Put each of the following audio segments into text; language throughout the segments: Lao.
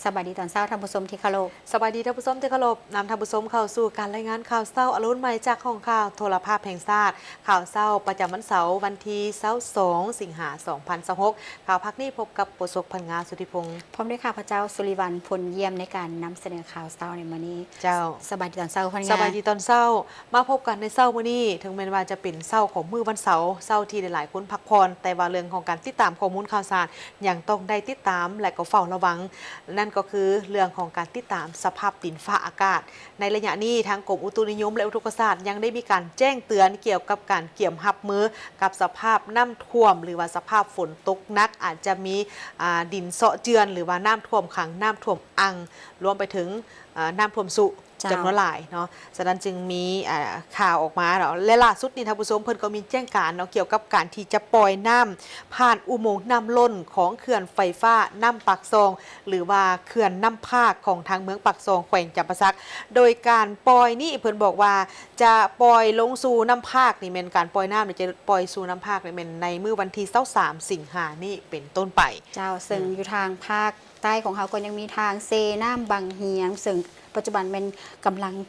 ສະບາຍດີຕອນເຊົ້າ ທ່ານຜູ້ຊົມທີ່ເຄົາລົບ. ສະບາຍດີທ່ານຜູ້ຊົມທີ່ເຄົາລົບ. ນຳທ່ານຜູ້ຊົມເຂົ້າສູ່ການລາຍງານຂ່າວເຊົ້າອາລຸນໃໝ່ຈາກຫ້ອງຂ່າວໂທລະພາບແຫ່ງຊາດ. ຂ່າວເຊົ້າປະຈຳວັນເສົາ ວັນທີຊາວສອງ ສິງຫາ ສອງພັນຊາວຫົກ. ຂ່າວພາກນີ້ພົບກັບໂຄສົກ ພັນງາ ສຸທິພົງ ພ້ອມດ້ວຍຂ້າພະເຈົ້າ ສຸລິວັນ ພົນຢ້ຽມ ໃນການນຳສະເໜີຂ່າວເຊົ້າໃນມື້ນີ້. ເຈົ້າ. ສະບາຍດີຕອນເຊົ້າ ພັນງາ. ສະບາຍດີຕອນເຊົ້າ. ມາພົບກັນໃນເຊົ້າມື້ນີ້, ເຖິງແມ່ນວ່າຈະເປັນເຊົ້າຂອງມື້ວັນເສົາ, ເຊົ້າທີ່ຫຼາຍໆຄົນພັກຜ່ອນ, ແຕ່ວ່າເລື່ອງຂອງການຕິດຕາມຂໍ້ມູນຂ່າວສານຍັງຕ້ອງໄດ້ຕິດຕາມ ແລະ ກໍເຝົ້າລະວັງ. ນັ້ນກໍຄືເລື່ອງຂອງການຕິດຕາມສະພາບດິນຟ້າອາກາດ. ໃນໄລຍະນີ້, ທາງກົມອຸຕຸນິຍົມ ແລະ ອຸທົກກະສາດຍັງໄດ້ມີການແຈ້ງເຕືອນກ່ຽວກັບການກຽມຮັບມືກັບສະພາບນ້ຳຖ້ວມ ຫຼືວ່າສະພາບຝົນຕົກໜັກ, ອາດຈະມີ, ອາ, ດິນເຊາະເຈື່ອນ ຫຼືວ່ານ້ຳຖ້ວມຂັງ, ນ້ຳຖ້ວມອັ່ງ, ລວມໄປເຖິງ, ອາ, ນ້ຳຖ້ວມຊຸ. ເຈົ້າ. ຈຳນວນຫຼາຍເນາະ. ສະນັ້ນຈຶ່ງມີ, ອາ, ຂ່າວອອກມາເນາະ ແລະ ລ່າສຸດນີ້ທ່ານຜູ້ຊົມ ເພິ່ນກໍມີແຈ້ງການເນາະ ກ່ຽວກັບການທີ່ຈະປ່ອຍນ້ຳຜ່ານອຸໂມງນ້ຳລົ້ນຂອງເຂື່ອນໄຟຟ້ານ້ຳປາກຊ່ອງ ຫຼືວ່າເຂື່ອນນ້ຳພາກຂອງທາງເມືອງປາກຊ່ອງ ແຂວງຈຳປາສັກ. ໂດຍການປ່ອຍນີ້ເພິ່ນບອກວ່າຈະປ່ອຍລົງສູ່ນ້ຳພາກນີ້ແມ່ນ ການປ່ອຍນ້ຳນີ້ຈະປ່ອຍສູ່ນ້ຳພາກນີ້ແມ່ນໃນມື້ວັນທີຊາວສາມ ສິງຫານີ້ເປັນຕົ້ນໄປ. ເຈົ້າ. ເຊິ່ງ ອືມ ຢູ່ທາງພາກ ໃຕ້ຂອງເຮົາກໍຍັງມີທາງເຊນ້ຳບັງຫຽງ ເຊິ່ງປັດຈຸບັນແມ່ນກຳລັງ,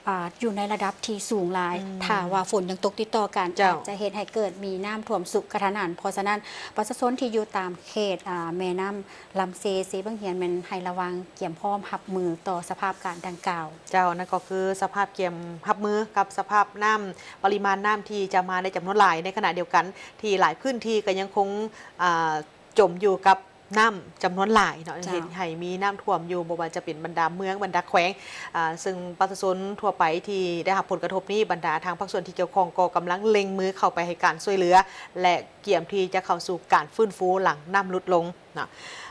ອາ, ຢູ່ໃນລະດັບທີ່ສູງຫຼາຍ. ອືມ. ຖ້າວ່າຝົນຍັງຕົກຕິດຕໍ່ກັນ, ເຈົ້າ. ອາດຈະເຮັດໃຫ້ເກີດມີນ້ຳຖ້ວມຊຸກະທັນຫັນ. ເພາະສະນັ້ນ ປະຊາຊົນທີ່ຢູ່ຕາມເຂດ, ອາ, ແມ່ນ້ຳລຳເຊ, ເຊບັງຫຽງ ແມ່ນໃຫ້ລະວັງກຽມພ້ອມຮັບມືຕໍ່ສະພາບການດັ່ງກ່າວ. ເຈົ້າ. ນັ້ນກໍຄືສະພາບກຽມຮັບມືກັບສະພາບນ້ຳ, ປະລິມານນ້ຳທີ່ຈະມາໃນຈຳນວນຫຼາຍ. ໃນຂະນະດຽວກັນ ທີ່ຫຼາຍພື້ນທີ່ກໍຍັງຄົງ, ອາ, ຈົມຢູ່ກັບ ນ້ຳຈຳນວນຫຼາຍເນາະ. ເຈົ້າ. ເຮັດໃຫ້ມີນ້ຳຖ້ວມຢູ່ ບໍ່ວ່າຈະເປັນບັນດາເມືອງ, ບັນດາແຂວງ, ອາ, ເຊິ່ງປະຊາຊົນທົ່ວໄປທີ່ໄດ້ຮັບຜົນກະທົບນີ້, ບັນດາທາງພາກສ່ວນທີ່ກ່ຽວຂ້ອງກໍກຳລັງເລັ່ງມືເຂົ້າໄປໃຫ້ການຊ່ວຍເຫຼືອ ແລະ ກຽມທີ່ຈະເຂົ້າສູ່ການຟື້ນຟູຫຼັງນ້ຳຫຼຸດລົງເນາະ.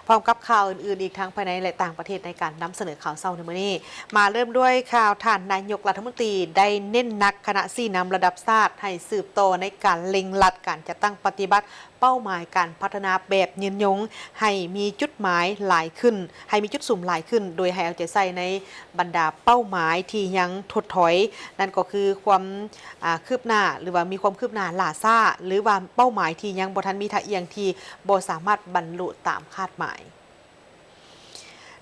ພ້ອມກັບຂ່າວອື່ນໆອີກທັງພາຍໃນ ແລະ ຕ່າງປະເທດ ໃນການນຳສະເໜີຂ່າວເຊົ້າໃນມື້ນີ້. ມາເລີ່ມດ້ວຍຂ່າວ, ທ່ານນາຍົກລັດຖະມົນຕີໄດ້ເນັ້ນໜັກຄະນະຊີ້ນຳລະດັບຊາດໃຫ້ສືບຕໍ່ໃນການເລັ່ງລັດການຈັດຕັ້ງປະຕິບັດ ເປົ້າໝາຍການພັດທະນາແບບຍືນຍົງ ໃຫ້ມີຈຸດໝາຍຫຼາຍຂຶ້ນ, ໃຫ້ມີຈຸດສຸມຫຼາຍຂຶ້ນ, ໂດຍໃຫ້ເອົາໃຈໃສ່ໃນບັນດາເປົ້າໝາຍທີ່ຍັງຖົດຖອຍ, ນັ້ນກໍຄືຄວາມ, ອາ, ຄືບໜ້າ ຫຼືວ່າມີຄວາມຄືບໜ້າຫຼ້າຊ້າ, ຫຼືວ່າເປົ້າໝາຍທີ່ຍັງບໍ່ທັນມີທ່າອ່ຽງທີ່ບໍ່ສາມາດບັນລຸຕາມຄາດໝາຍ.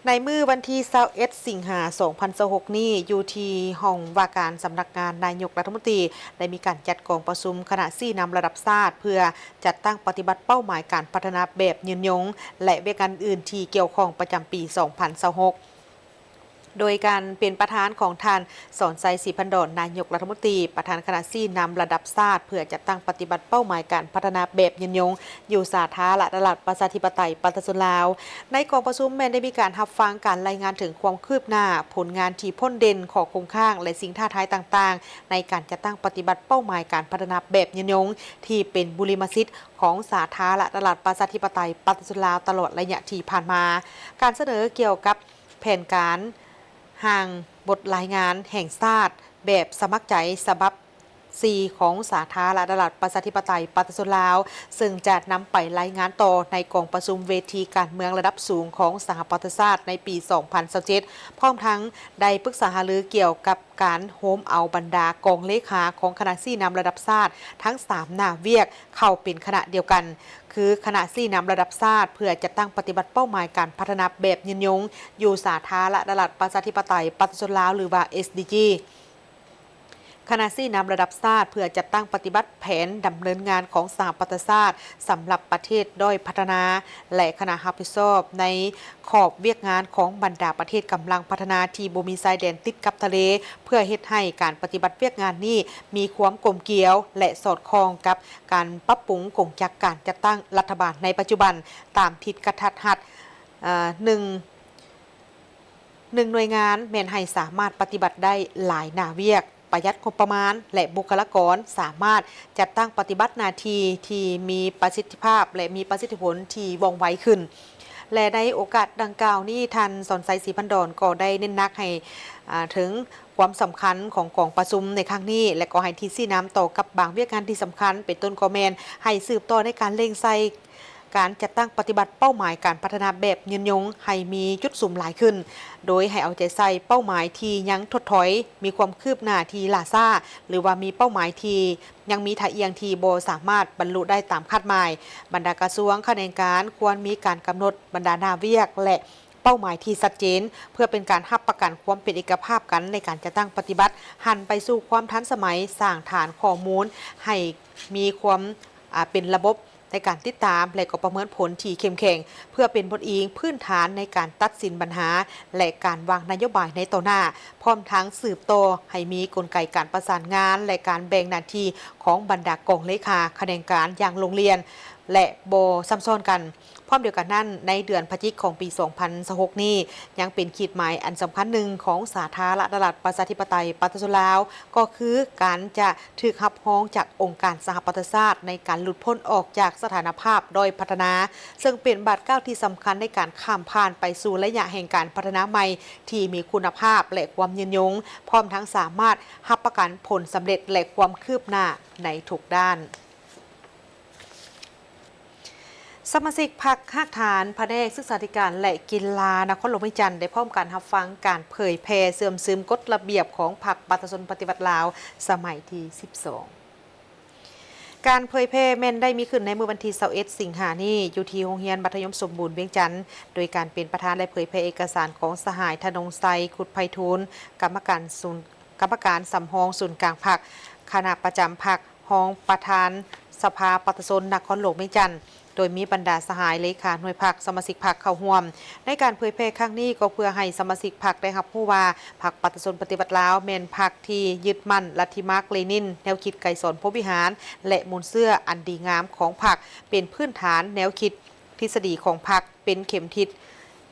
ໃນມື້ວັນທີຊາວເອັດ ສິງຫາ ສອງພັນຊາວຫົກນີ້, ຢູ່ທີ່ຫ້ອງວ່າການສຳນັກງານນາຍົກລັດຖະມົນຕີ ໄດ້ມີການຈັດກອງປະຊຸມຄະນະຊີ້ນຳລະດັບຊາດ ເພື່ອຈັດຕັ້ງປະຕິບັດເປົ້າໝາຍການພັດທະນາແບບຍືນຍົງ ແລະ ວຽກງານອື່ນທີ່ກ່ຽວຂ້ອງປະຈຳປີສອງພັນຊາວຫົກ ໂດຍການເປັນປະທານຂອງທ່ານ ສອນໄຊ ສີພັນດອນ ນາຍົກລັດຖະມົນຕີ, ປະທານຄະນະຊີ້ນຳລະດັບຊາດ ເພື່ອຈັດຕັ້ງປະຕິບັດເປົ້າໝາຍການພັດທະນາແບບຍືນຍົງ ຢູ່ສາທາລະນະລັດ ປະຊາທິປະໄຕ ປະຊາຊົນລາວ. ໃນກອງປະຊຸມແມ່ນໄດ້ມີການຮັບຟັງການລາຍງານເຖິງຄວາມຄືບໜ້າ, ຜົນງານທີ່ພົ້ນເດັ່ນ, ຂໍ້ຄົງຄ້າງ ແລະ ສິ່ງທ້າທາຍຕ່າງໆ ໃນການຈັດຕັ້ງປະຕິບັດເປົ້າໝາຍການພັດທະນາແບບຍືນຍົງ ທີ່ເປັນບຸລິມະສິດຂອງສາທາລະນະລັດ ປະຊາທິປະໄຕ ປະຊາຊົນລາວ ຕະຫຼອດໄລຍະທີ່ຜ່ານມາ. ການສະເໜີກ່ຽວກັບແຜນການຮ່າງບົດລາຍງານແຫ່ງຊາດແບບສະໝັກໃຈ ສະບັບສີ່ ຂອງສາທາລະນະລັດ ປະຊາທິປະໄຕ ປະຊາຊົນລາວ, ເຊິ່ງຈະນຳໄປລາຍງານຕໍ່ໃນກອງປະຊຸມເວທີການເມືອງລະດັບສູງຂອງສະຫະປະຊາຊາດໃນປີສອງພັນຊາວເຈັດ ພ້ອມທັງໄດ້ປຶກສາຫາລືກ່ຽວກັບການໂຮມເອົາບັນດາກອງເລຂາຂອງຄະນະຊີ້ນຳລະດັບຊາດທັງສາມໜ້າວຽກເຂົ້າເປັນຄະນະດຽວກັນ, ຄືຄະນະຊີ້ນຳລະດັບຊາດເພື່ອຈັດຕັ້ງປະຕິບັດເປົ້າໝາຍການພັດທະນາແບບຍືນຍົງຢູ່ສາທາລະນະລັດ ປະຊາທິປະໄຕ ປະຊາຊົນລາວ ຫຼືວ່າ ເອສດີຈີ ຄະນະຊີ້ນຳລະດັບຊາດເພື່ອຈັດຕັ້ງປະຕິບັດແຜນດຳເນີນງານຂອງສະຫະປະຊາຊາດສຳລັບປະເທດດ້ອຍພັດທະນາ ແລະ ຄະນະຮັບຜິດຊອບໃນຂອບວຽກງານຂອງບັນດາປະເທດກຳລັງພັດທະນາທີ່ບໍ່ມີຊາຍແດນຕິດກັບທະເລ, ເພື່ອເຮັດໃຫ້ການປະຕິບັດວຽກງານນີ້ມີຄວາມກົມກຽວ ແລະ ສອດຄ່ອງກັບການປັບປຸງກົງຈັກການຈັດຕັ້ງລັດຖະບານໃນປັດຈຸບັນຕາມທິດກະທັດຮັດ, ເອີ, ໜຶ່ງ ໜຶ່ງໜ່ວຍງານແມ່ນໃຫ້ສາມາດປະຕິບັດໄດ້ຫຼາຍໜ້າວຽກ, ປະຢັດງົບປະມານ ແລະ ບຸກຄະລາກອນ, ສາມາດຈັດຕັ້ງປະຕິບັດໜ້າທີ່ທີ່ມີປະສິດທິພາບ ແລະ ມີປະສິດທິຜົນທີ່ວ່ອງໄວຂຶ້ນ. ແລະ ໃນໂອກາດດັ່ງກ່າວນີ້, ທ່ານ ສອນໄຊ ສີພັນດອນ ກໍໄດ້ເນັ້ນໜັກໃຫ້, ອາ, ເຖິງຄວາມສຳຄັນຂອງກອງປະຊຸມໃນຄັ້ງນີ້ ແລະ ກໍໃຫ້ທິດຊີ້ນຳຕໍ່ກັບບາງວຽກງານທີ່ສຳຄັນ, ເປັນຕົ້ນກໍແມ່ນໃຫ້ສືບຕໍ່ໃນການເລັ່ງໃສ່ ການຈັດຕັ້ງປະຕິບັດເປົ້າໝາຍການພັດທະນາແບບຍືນຍົງໃຫ້ມີຈຸດສຸມຫຼາຍຂຶ້ນ, ໂດຍໃຫ້ເອົາໃຈໃສ່ເປົ້າໝາຍທີ່ຍັງຖົດຖອຍ, ມີຄວາມຄືບໜ້າທີ່ຫຼ້າຊ້າ ຫຼືວ່າມີເປົ້າໝາຍທີ່ຍັງມີທ່າອ່ຽງທີ່ບໍ່ສາມາດບັນລຸໄດ້ຕາມຄາດໝາຍ. ບັນດາກະຊວງ, ຂະແໜງການຄວນມີການກຳນົດບັນດາໜ້າວຽກ ແລະ ເປົ້າໝາຍທີ່ຊັດເຈນ ເພື່ອເປັນການຮັບປະກັນຄວາມເປັນເອກະພາບກັນໃນການຈັດຕັ້ງປະຕິບັດ, ຫັນໄປສູ່ຄວາມທັນສະໄໝ, ສ້າງຖານຂໍ້ມູນໃຫ້ມີຄວາມ ອາ ເປັນລະບົບໃນການຕິດຕາມ ແລະ ກໍປະເມີນຜົນທີ່ເຂັ້ມແຂງ ເພື່ອເປັນບົດອີງພື້ນຖານໃນການຕັດສິນບັນຫາ ແລະ ການວາງນະໂຍບາຍໃນຕໍ່ໜ້າ, ພ້ອມທັງສືບຕໍ່ໃຫ້ມີກົນໄກການປະສານງານ ແລະ ການແບ່ງໜ້າທີ່ຂອງບັນດາກອງເລຂາຂະແໜງການຢ່າງໂລງລຽນ ແລະ ບໍ່ຊ້ຳຊ້ອນກັນ. ພ້ອມດຽວກັນນັ້ນ, ໃນເດືອນພະຈິກຂອງປີສອງພັນຊາວຫົກນີ້ ຍັງເປັນຂີດໝາຍອັນສຳຄັນໜຶ່ງຂອງສາທາລະນະລັດ ປະຊາທິປະໄຕ ປະຊາຊົນລາວ ກໍຄືການຈະຖືກຮັບຮອງຈາກອົງການສະຫະປະຊາຊາດໃນການຫຼຸດພົ້ນອອກຈາກສະຖານະພາບດ້ອຍພັດທະນາ, ເຊິ່ງເປັນບາດກ້າວທີ່ສຳຄັນໃນການຂ້າມຜ່ານໄປສູ່ໄລຍະແຫ່ງການພັດທະນາໃໝ່ທີ່ມີຄຸນນະພາບ ແລະ ຄວາມຍືນຍົງ, ພ້ອມທັງສາມາດຮັບປະກັນຜົນສຳເລັດ ແລະ ຄວາມຄືບໜ້າໃນທຸກດ້ານ. ສະມາຊິກພັກຮາກຖານ ພະແນກສຶກສາທິການ ແລະ ກິລາ ນະຄອນຫຼວງວຽງຈັນ ໄດ້ພ້ອມກັນຮັບຟັງການເຜີຍແຜ່ເຊື່ອມຊຶມກົດລະບຽບຂອງພັກປະຊາຊົນປະຕິວັດລາວ ສະໄໝທີສິບສອງ. ການເຜີຍແຜ່ແມ່ນໄດ້ມີຂຶ້ນໃນມື້ວັນທີຊາວເອັດ ສິງຫານີ້ ຢູ່ທີ່ໂຮງຮຽນມັດທະຍົມສົມບູນວຽງຈັນ, ໂດຍການເປັນປະທານ ແລະ ເຜີຍແຜ່ເອກະສານຂອງສະຫາຍ ທະນົງໄຊ ຄຸດໄພທູນ ກຳມະການສູນ ກຳມະການສຳຮອງສູນກາງພັກ, ຄະນະປະຈຳພັກ, ຮອງປະທານສະພາປະຊາຊົນນະຄອນຫຼວງວຽງຈັນ, ໂດຍມີບັນດາສະຫາຍເລຂາໜ່ວຍພັກ, ສະມາຊິກພັກເຂົ້າຮ່ວມ. ໃນການເຜີຍແຜ່ຄັ້ງນີ້ກໍເພື່ອໃຫ້ສະມາຊິກພັກໄດ້ຮັບຮູ້ວ່າ ພັກປະຊາຊົນປະຕິວັດລາວແມ່ນພັກທີ່ຍຶດໝັ້ນລັດທິມາກເລນິນ, ແນວຄິດໄກສອນພົມວິຫານ ແລະ ມູນເຊື້ອອັນດີງາມຂອງພັກ ເປັນພື້ນຖານແນວຄິດ, ທິດສະດີຂອງພັກ ເປັນເຂັມທິດ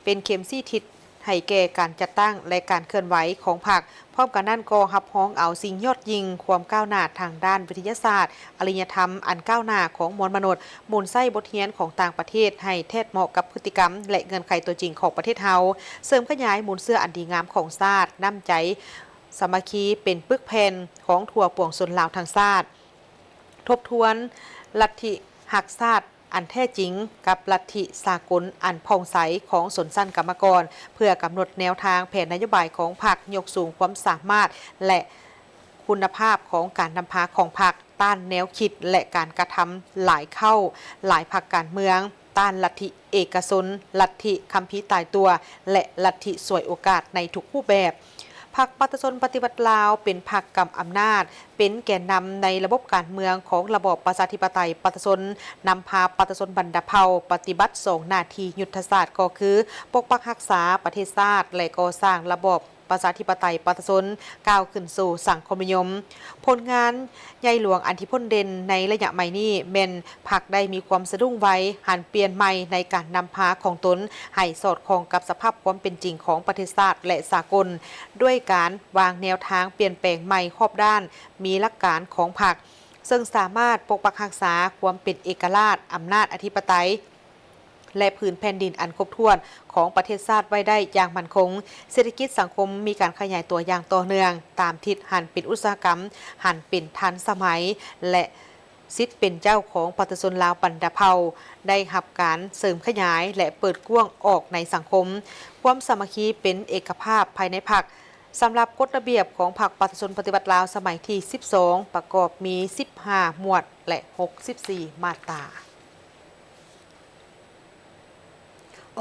ເປັນເຂັມຊີ້ທິດໃຫ້ແກ່ການຈັດຕັ້ງ ແລະ ການເຄື່ອນໄຫວຂອງພັກ. ພ້ອມກັນນັ້ນກໍຮັບຮອງເອົາສິ່ງຍອດຍິ່ງ, ຄວາມກ້າວໜ້າທາງດ້ານວິທະຍາສາດ, ອາລິຍະທຳອັນກ້າວໜ້າຂອງມວນມະນຸດ, ໝູນໃຊ້ບົດຮຽນຂອງຕ່າງປະເທດໃຫ້ແທດເໝາະກັບພຶດຕິກຳ ແລະ ເງື່ອນໄຂຕົວຈິງຂອງປະເທດເຮົາ, ເສີມຂະຫຍາຍມູນເຊື້ອອັນດີງາມຂອງຊາດ, ນ້ຳໃຈສາມັກຄີເປັນປຶກແຜ່ນຂອງທົ່ວປວງຊົນລາວທັງຊາດ, ທົບທວນລັດທິຮັກຊາດ ອັນແທ້ຈິງກັບລັດທິສາກົນອັນຜ່ອງໃສຂອງຊົນຊັ້ນກຳມະກອນ ເພື່ອກຳນົດແນວທາງແຜນນະໂຍບາຍຂອງພັກ, ຍົກສູງຄວາມສາມາດ ແລະ ຄຸນນະພາບຂອງການນຳພາຂອງພັກ, ຕ້ານແນວຄິດ ແລະ ການກະທຳຫຼາຍເຄົ້າ, ຫຼາຍພັກການເມືອງ, ຕ້ານລັດທິເອກະຊົນ, ລັດທິຄຳພີຕາຍຕົວ ແລະ ລັດທິສວຍໂອກາດໃນທຸກຮູບແບບ. ພັກປະຊາຊົນປະຕິວັດລາວ ເປັນພັກກຳອຳນາດ, ເປັນແກນນຳໃນລະບົບການເມືອງຂອງລະບອບປະຊາທິປະໄຕປະຊາຊົນ, ນຳພາປະຊາຊົນບັນດາເຜົ່າປະຕິບັດສອງໜ້າທີ່ຍຸດທະສາດ ກໍຄື ປົກປັກຮັກສາປະເທດຊາດ ແລະ ກໍ່ສ້າງລະບອບປະຊາທິປະໄຕປະຊາຊົນ ກ້າວຂຶ້ນສູ່ສັງຄົມນິຍົມ. ຜົນງານໃຫຍ່ຫຼວງອັນທີ່ພົ້ນເດັ່ນໃນໄລຍະໃໝ່ນີ້ແມ່ນ ພັກໄດ້ມີຄວາມສະດຸ້ງໄວ, ຫັນປ່ຽນໃໝ່ໃນການນຳພາຂອງຕົນໃຫ້ສອດຄ່ອງກັບສະພາບຄວາມເປັນຈິງຂອງປະເທດຊາດ ແລະ ສາກົນ, ດ້ວຍການວາງແນວທາງປ່ຽນແປງໃໝ່ຮອບດ້ານ, ມີຫຼັກການຂອງພັກ, ເຊິ່ງສາມາດປົກປັກຮັກສາຄວາມເປັນເອກະລາດ, ອຳນາດອະທິປະໄຕ ແລະ ພື້ນແຜ່ນດິນອັນຄົບຖ້ວນຂອງປະເທດຊາດໄວ້ໄດ້ຢ່າງໝັ້ນຄົງ. ເສດຖະກິດສັງຄົມມີການຂະຫຍາຍຕົວຢ່າງຕໍ່ເນື່ອງ, ຕາມທິດຫັນເປັນອຸດສາຫະກຳ, ຫັນເປັນທັນສະໄໝ ແລະ ສິດເປັນເຈົ້າຂອງປະຊາຊົນລາວບັນດາເຜົ່າ ໄດ້ຮັບການເສີມຂະຫຍາຍ ແລະ ເປີດກວ້າງອອກໃນສັງຄົມ. ຄວາມສາມັກຄີເປັນເອກະພາບພາຍໃນພັກ. ສຳລັບກົດລະບຽບຂອງພັກປະຊາຊົນປະຕິວັດລາວສະໄໝທີສິບສອງ ປະກອບມີສິບຫ້າໝວດ ແລະ ຫົກສິບສີ່ມາດຕາ.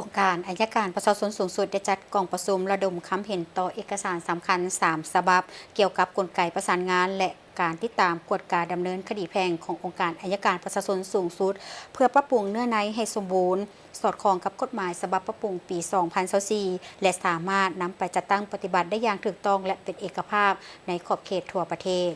ອົງການໄອຍະການປະຊາຊົນສູງສຸດ ໄດ້ຈັດກອງປະຊຸມລະດົມຄຳເຫັນຕໍ່ເອກະສານສຳຄັນສາມສະບັບ ກ່ຽວກັບກົນໄກປະສານງານ ແລະ ການຕິດຕາມກວດກາດຳເນີນຄະດີແພ່ງຂອງອົງການໄອຍະການປະຊາຊົນສູງສຸດ ເພື່ອປັບປຸງເນື້ອໃນໃຫ້ສົມບູນ, ສອດຄ່ອງກັບກົດໝາຍສະບັບປັບປຸງປີສອງພັນຊາວສີ່ ແລະ ສາມາດນຳໄປຈັດຕັ້ງປະຕິບັດໄດ້ຢ່າງຖືກຕ້ອງ ແລະ ເປັນເອກະພາບໃນຂອບເຂດທົ່ວປະເທດ.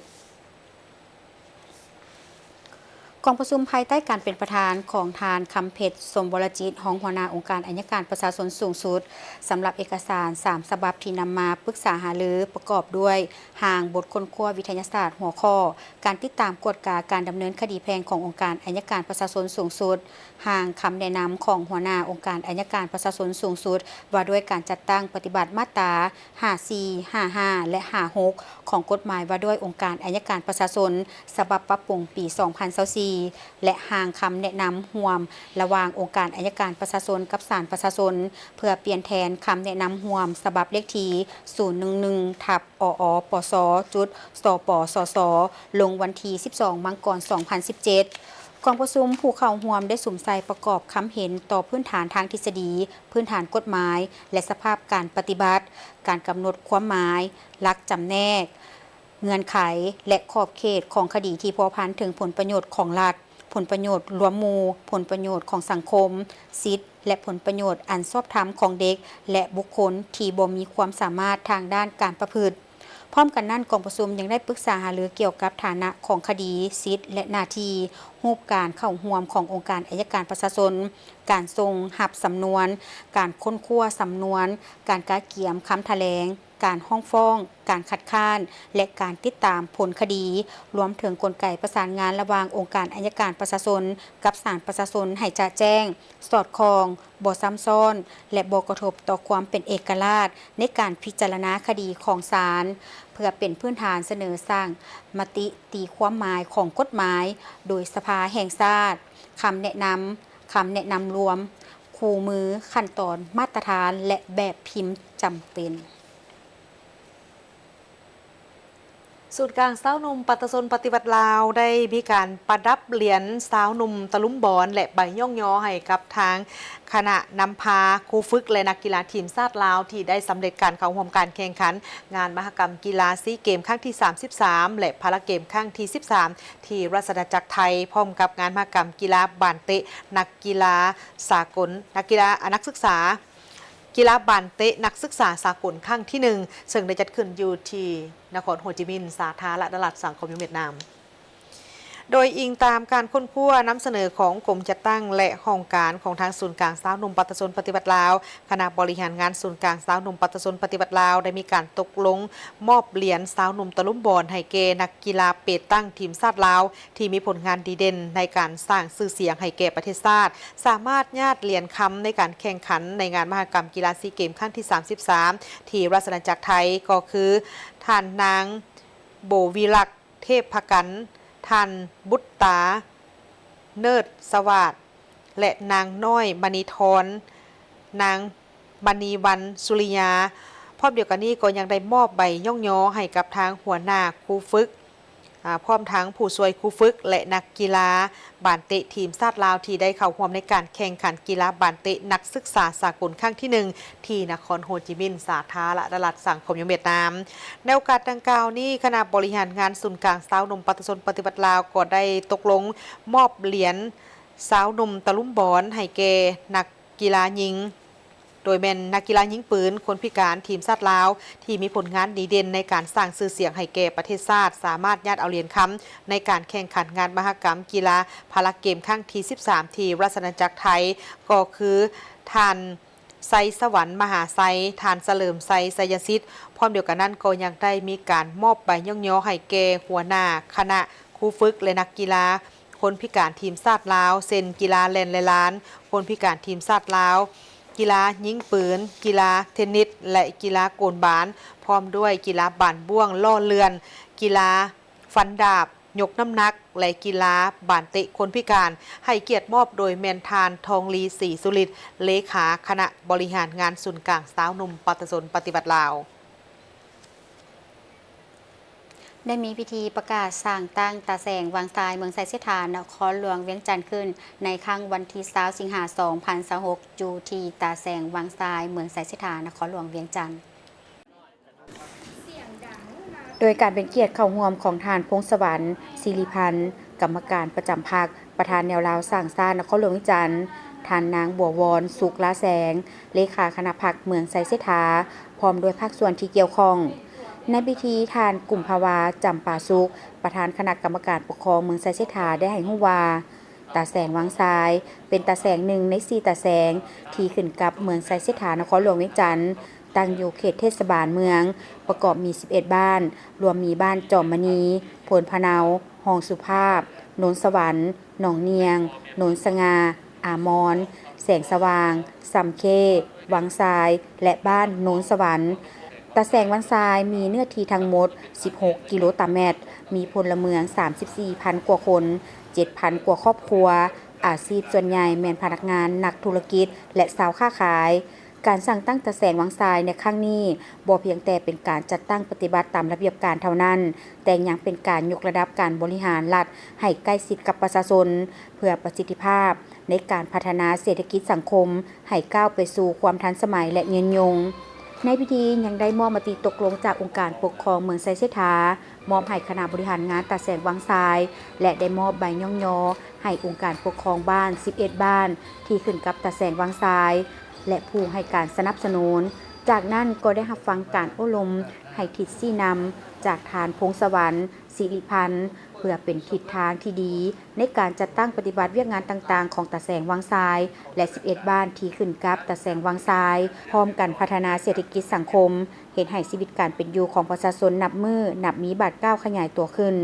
ກອງປະຊຸມພາຍໃຕ້ການເປັນປະທານຂອງທ່ານ ຄຳເພັດ ສົມວໍລະຈິດ ຮອງຫົວໜ້າອົງການໄອຍະການປະຊາຊົນສູງສຸດ ສຳລັບເອກະສານສາມສະບັບທີ່ນຳມາປຶກສາຫາລື ປະກອບດ້ວຍຮ່າງບົດຄົ້ນຄວ້າວິທະຍາສາດຫົວຂໍ້ ການຕິດຕາມກວດກາການດຳເນີນຄະດີແພ່ງຂອງອົງການໄອຍະການປະຊາຊົນສູງສຸດ, ຮ່າງຄຳແນະນຳຂອງຫົວໜ້າອົງການໄອຍະການປະຊາຊົນສູງສຸດ ວ່າດ້ວຍການຈັດຕັ້ງປະຕິບັດມາດຕາ ຫ້າສີ່ ຫ້າຫ້າ ແລະ ຫ້າຫົກ ຂອງກົດໝາຍວ່າດ້ວຍອົງການໄອຍະການປະຊາຊົນ ສະບັບປັບປຸງປີສອງພັນຊາວສີ່ ແລະ ຮ່າງຄຳແນະນຳຮ່ວມລະຫວ່າງອົງການໄອຍະການປະຊາຊົນກັບສານປະຊາຊົນ ເພື່ອປ່ຽນແທນຄຳແນະນຳຮ່ວມສະບັບເລກທີສູນໜຶ່ງໜຶ່ງ ທັບ ອອ ປສ ຈຸດ ສປສສ ລົງວັນທີສິບສອງ ມັງກອນ ສອງພັນສິບເຈັດ. ກອງປະຊຸມຜູ້ເຂົ້າຮ່ວມໄດ້ສຸມໃສ່ປະກອບຄຳເຫັນຕໍ່ພື້ນຖານທາງທິດສະດີ, ພື້ນຖານກົດໝາຍ ແລະ ສະພາບການປະຕິບັດ, ການກຳນົດຄວາມໝາຍ, ຫຼັກຈຳແນກ, ເງື່ອນໄຂ ແລະ ຂອບເຂດຂອງຄະດີທີ່ພົວພັນເຖິງຜົນປະໂຫຍດຂອງລັດ, ຜົນປະໂຫຍດລວມໝູ່, ຜົນປະໂຫຍດຂອງສັງຄົມ, ສິດ ແລະ ຜົນປະໂຫຍດອັນຊອບທຳຂອງເດັກ ແລະ ບຸກຄົນທີ່ບໍ່ມີຄວາມສາມາດທາງດ້ານການປະພຶດ. ພ້ອມກັນນັ້ນ, ກອງປະຊຸມຍັງໄດ້ປຶກສາຫາລືກ່ຽວກັບຖານະຂອງຄະດີ, ສິດ ແລະ ໜ້າທີ່, ຮູບການເຂົ້າຮ່ວມຂອງອົງການໄອຍະການປະຊາຊົນ, ການສົ່ງຮັບສຳນວນ, ການຄົ້ນຄວ້າສຳນວນ, ການກະກຽມຄຳຖະແຫຼງ, ການຮ້ອງຟ້ອງ, ການຄັດຄ້ານ ແລະ ການຕິດຕາມຜົນຄະດີ, ລວມເຖິງກົນໄກປະສານງານລະຫວ່າງອົງການໄອຍະການປະຊາຊົນກັບສານປະຊາຊົນໃຫ້ຈະແຈ້ງ, ສອດຄ່ອງ, ບໍ່ຊ້ຳຊ້ອນ ແລະ ບໍ່ກະທົບຕໍ່ຄວາມເປັນເອກະລາດໃນການພິຈາລະນາຄະດີຂອງສານ, ເພື່ອເປັນພື້ນຖານສະເໜີສ້າງມະຕິຕີຄວາມໝາຍຂອງກົດໝາຍໂດຍສະພາແຫ່ງຊາດ, ຄຳແນະນຳ, ຄຳແນະນຳລວມ, ຄູ່ມື, ຂັ້ນຕອນ, ມາດຕະຖານ ແລະ ແບບພິມຈຳເປັນ. ສູນກາງຊາວໜຸ່ມປະຊາຊົນປະຕິວັດລາວ ໄດ້ມີການປະດັບຫຼຽນຊາວໜຸ່ມຕະລຸມບອນ ແລະ ໃບຍ້ອງຍໍໃຫ້ກັບທາງຄະນະນຳພາ, ຄູຝຶກ ແລະ ນັກກິລາທີມຊາດລາວ ທີ່ໄດ້ສຳເລັດການເຂົ້າຮ່ວມການແຂ່ງຂັນງານມະຫະກຳກິລາຊີເກມຄັ້ງທີສາມສິບສາມ ແລະ ພາລາເກມຄັ້ງທີສິບສາມ ທີ່ລາຊະອານາຈັກໄທ, ພ້ອມກັບງານມະຫະກຳກິລາບານເຕະນັກກິລາສາກົນ, ນັກກິລາ, ອາ, ນັກສຶກສາ ກິລາບານເຕະນັກສຶກສາສາກົນຄັ້ງທີໜຶ່ງ ເຊິ່ງໄດ້ຈັດຂຶ້ນຢູ່ທີ່ນະຄອນໂຮຈິມິນ ສາທາລະນະລັດສັງຄົມນິຍົມຫວຽດນາມ. ໂດຍອີງຕາມການຄົ້ນຄວ້ານຳສະເໜີຂອງກົມຈັດຕັ້ງ ແລະ ຫ້ອງການຂອງທາງສູນກາງຊາວໜຸ່ມປະຊາຊົນປະຕິວັດລາວ, ຄະນະບໍລິຫານງານສູນກາງຊາວໜຸ່ມປະຊາຊົນປະຕິວັດລາວ ໄດ້ມີການຕົກລົງມອບຫຼຽນຊາວໜຸ່ມຕະລຸມບອນໃຫ້ແກ່ນັກກິລາເປຕັງທີມຊາດລາວ ທີ່ມີຜົນງານດີເດັ່ນໃນການສ້າງຊື່ສຽງໃຫ້ແກ່ປະເທດຊາດ, ສາມາດຍາດຫຼຽນຄຳໃນການແຂ່ງຂັນໃນງານມະຫະກຳກິລາຊີເກມຄັ້ງທີສາມສິບສາມ ທີ່ລາຊະອານາຈັກໄທ ກໍຄື ທ່ານນາງ ໂບວິລັກ ເທບພະກັນ, ທ່ານ ບຸດຕາ ເນີດສະຫວາດ ແລະ ນາງນ້ອຍ ມະນີທອນ, ນາງ ມະນີວັນ ສຸລິຍາ. ພ້ອມດຽວກັນນີ້ກໍຍັງໄດ້ມອບໃບຍ້ອງຍໍໃຫ້ກັບທາງຫົວໜ້າຄູຝຶກ, ອາ, ພ້ອມທັງຜູ້ຊ່ວຍຄູຝຶກ ແລະ ນັກກິລາບານເຕະທີມຊາດລາວ ທີ່ໄດ້ເຂົ້າຮ່ວມໃນການແຂ່ງຂັນກິລາບານເຕະນັກສຶກສາສາກົນຄັ້ງທີໜຶ່ງ ທີ່ນະຄອນໂຮຈິມິນ ສາທາລະນະລັດສັງຄົມນິຍົມຫວຽດນາມ. ໃນໂອກາດດັ່ງກ່າວນີ້, ຄະນະບໍລິຫານງານສູນກາງຊາວໜຸ່ມປະຊາຊົນປະຕິວັດລາວ ກໍໄດ້ຕົກລົງມອບຫຼຽນຊາວໜຸ່ມຕະລຸມບອນໃຫ້ແກ່ນັກ ກິລາຍິງ, ໂດຍແມ່ນນັກກິລາຍິງປືນຄົນພິການທີມຊາດລາວ ທີ່ມີຜົນງານດີເດັ່ນໃນການສ້າງຊື່ສຽງໃຫ້ແກ່ປະເທດຊາດ, ສາມາດຍາດເອົາຫຼຽນຄຳໃນການແຂ່ງຂັນງານມະຫະກຳກິລາພາລາເກມຄັ້ງທີສິບສາມ ທີ່ລາຊະອານາຈັກໄທ ກໍຄື ທ່ານ ໄຊສະຫວັນ ມະຫາໄຊ, ທ່ານ ສະເຫຼີມໄຊ ໄຊຍະສິດ. ພ້ອມດຽວກັນນັ້ນກໍຍັງໄດ້ມີການມອບໃບຍ້ອງຍໍໃຫ້ແກ່ຫົວໜ້າຄະນະຄູຝຶກ ແລະ ນັກກິລາ ຄົນພິການທີມຊາດລາວ ເຊັ່ນ ກິລາແລ່ນແລລານຄົນພິການທີມຊາດລາວ, ກິລາຍິງປືນ, ກິລາເທນນິດ ແລະ ກິລາໂກນບານ, ພ້ອມດ້ວຍກິລາບານບ້ວງລໍ້ເລື່ອນ, ກິລາຟັນດາບ, ຍົກນ້ຳໜັກ ແລະ ກິລາບານເຕະຄົນພິການ ໃຫ້ກຽດມອບໂດຍແມ່ນທ່ານ ທອງລີ ສີສຸລິດ ເລຂາຄະນະບໍລິຫານງານສູນກາງຊາວໜຸ່ມປະຊາຊົນປະຕິວັດລາວ. ໄດ້ມີພິທີປະກາດສ້າງຕັ້ງຕາແສງວັງຊາຍ ເມືອງໄຊເສດຖາ ນະຄອນຫຼວງວຽງຈັນ ຂຶ້ນໃນຄ່ຳວັນທີຊາວ ສິງຫາ ສອງພັນຊາວຫົກ ຢູ່ທີ່ຕາແສງວັງຊາຍ ເມືອງໄຊເສດຖາ ນະຄອນຫຼວງວຽງຈັນ. ໂດຍການເປັນກຽດເຂົ້າຮ່ວມຂອງທ່ານ ພົງສະຫວັນ ສິລິພັນ ກຳມະການປະຈຳພັກ ປະທານແນວລາວສ້າງຊາດນະຄອນຫຼວງວຽງຈັນ, ທ່ານນາງ ບົວວອນ ສຸກລາແສງ ເລຂາຄະນະພັກເມືອງໄຊເສດຖາ ພ້ອມດ້ວຍພາກສ່ວນທີ່ກ່ຽວຂ້ອງ. ໃນພິທີ, ທ່ານ ກຸມພະວາ ຈຳປາສຸກ ປະທານຄະນະກຳມະການປົກຄອງເມືອງໄຊເສດຖາ ໄດ້ໃຫ້ຮູ້ວ່າ ຕາແສງວັງຊາຍ ເປັນຕາແສງໜຶ່ງໃນສີ່ຕາແສງທີ່ຂຶ້ນກັບເມືອງໄຊເສດຖາ ນະຄອນຫຼວງວຽງຈັນ, ຕັ້ງຢູ່ເຂດເທດສະບານເມືອງ, ປະກອບມີສິບເອັດບ້ານ, ລວມມີບ້ານຈອມມະນີ, ໂພນພະເນົາ, ຮ່ອງສຸພາບ, ໂນນສະຫວັນ, ໜອງນຽງ, ໂນນສະຫງ່າ, ອາມອນ, ແສງສະຫວ່າງ, ຊຳເຄ້, ວັງຊາຍ ແລະ ບ້ານໂນນສະຫວັນ. ຕາແສງວັງຊາຍມີເນື້ອທີ່ທັງໝົດສິບຫົກກິໂລຕາແມັດ, ມີພົນລະເມືອງສາມສິບສີ່ພັນກວ່າຄົນ, ເຈັດພັນກວ່າຄອບຄົວ, ອາຊີບສ່ວນໃຫຍ່ແມ່ນພະນັກງານ, ນັກທຸລະກິດ ແລະ ຊາວຄ້າຂາຍ. ການສ້າງຕັ້ງຕາແສງວັງຊາຍໃນຄັ້ງນີ້ ບໍ່ພຽງແຕ່ເປັນການຈັດຕັ້ງປະຕິບັດຕາມລະບຽບການເທົ່ານັ້ນ, ແຕ່ຍັງເປັນການຍົກລະດັບການບໍລິຫານລັດໃຫ້ໃກ້ຊິດກັບປະຊາຊົນ, ເພື່ອປະສິດທິພາບໃນການພັດທະນາເສດຖະກິດສັງຄົມໃຫ້ກ້າວໄປສູ່ຄວາມທັນສະໄໝ ແລະ ຍືນຍົງ. ໃນພິທີຍັງໄດ້ມອບມະຕິຕົກລົງຈາກອົງການປົກຄອງເມືອງໄຊເສດຖາ ມອບໃຫ້ຄະນະບໍລິຫານງານຕາແສງວັງຊາຍ ແລະ ໄດ້ມອບໃບຍ້ອງຍໍໃຫ້ອົງການປົກຄອງບ້ານສິບເອັດບ້ານທີ່ຂຶ້ນກັບຕາແສງວັງຊາຍ ແລະ ຜູ້ໃຫ້ການສະໜັບສະໜູນ. ຈາກນັ້ນກໍໄດ້ຮັບຟັງການໂອ້ລົມໃຫ້ທິດຊີ້ນຳຈາກທ່ານ ພົງສະຫວັນ ສິລິພັນ ເພື່ອເປັນທິດທາງທີ່ດີໃນການຈັດຕັ້ງປະຕິບັດວຽກງານຕ່າງໆຂອງຕາແສງວັງຊາຍ ແລະ ສິບເອັດບ້ານທີ່ຂຶ້ນກັບຕາແສງວັງຊາຍ, ພ້ອມກັນພັດທະນາເສດຖະກິດສັງຄົມ, ເຮັດໃຫ້ຊີວິດການເປັນຢູ່ຂອງປະຊາຊົນນັບມື້ນັບມີບາດກ້າວຂະຫຍາຍຕົວຂຶ້ນ.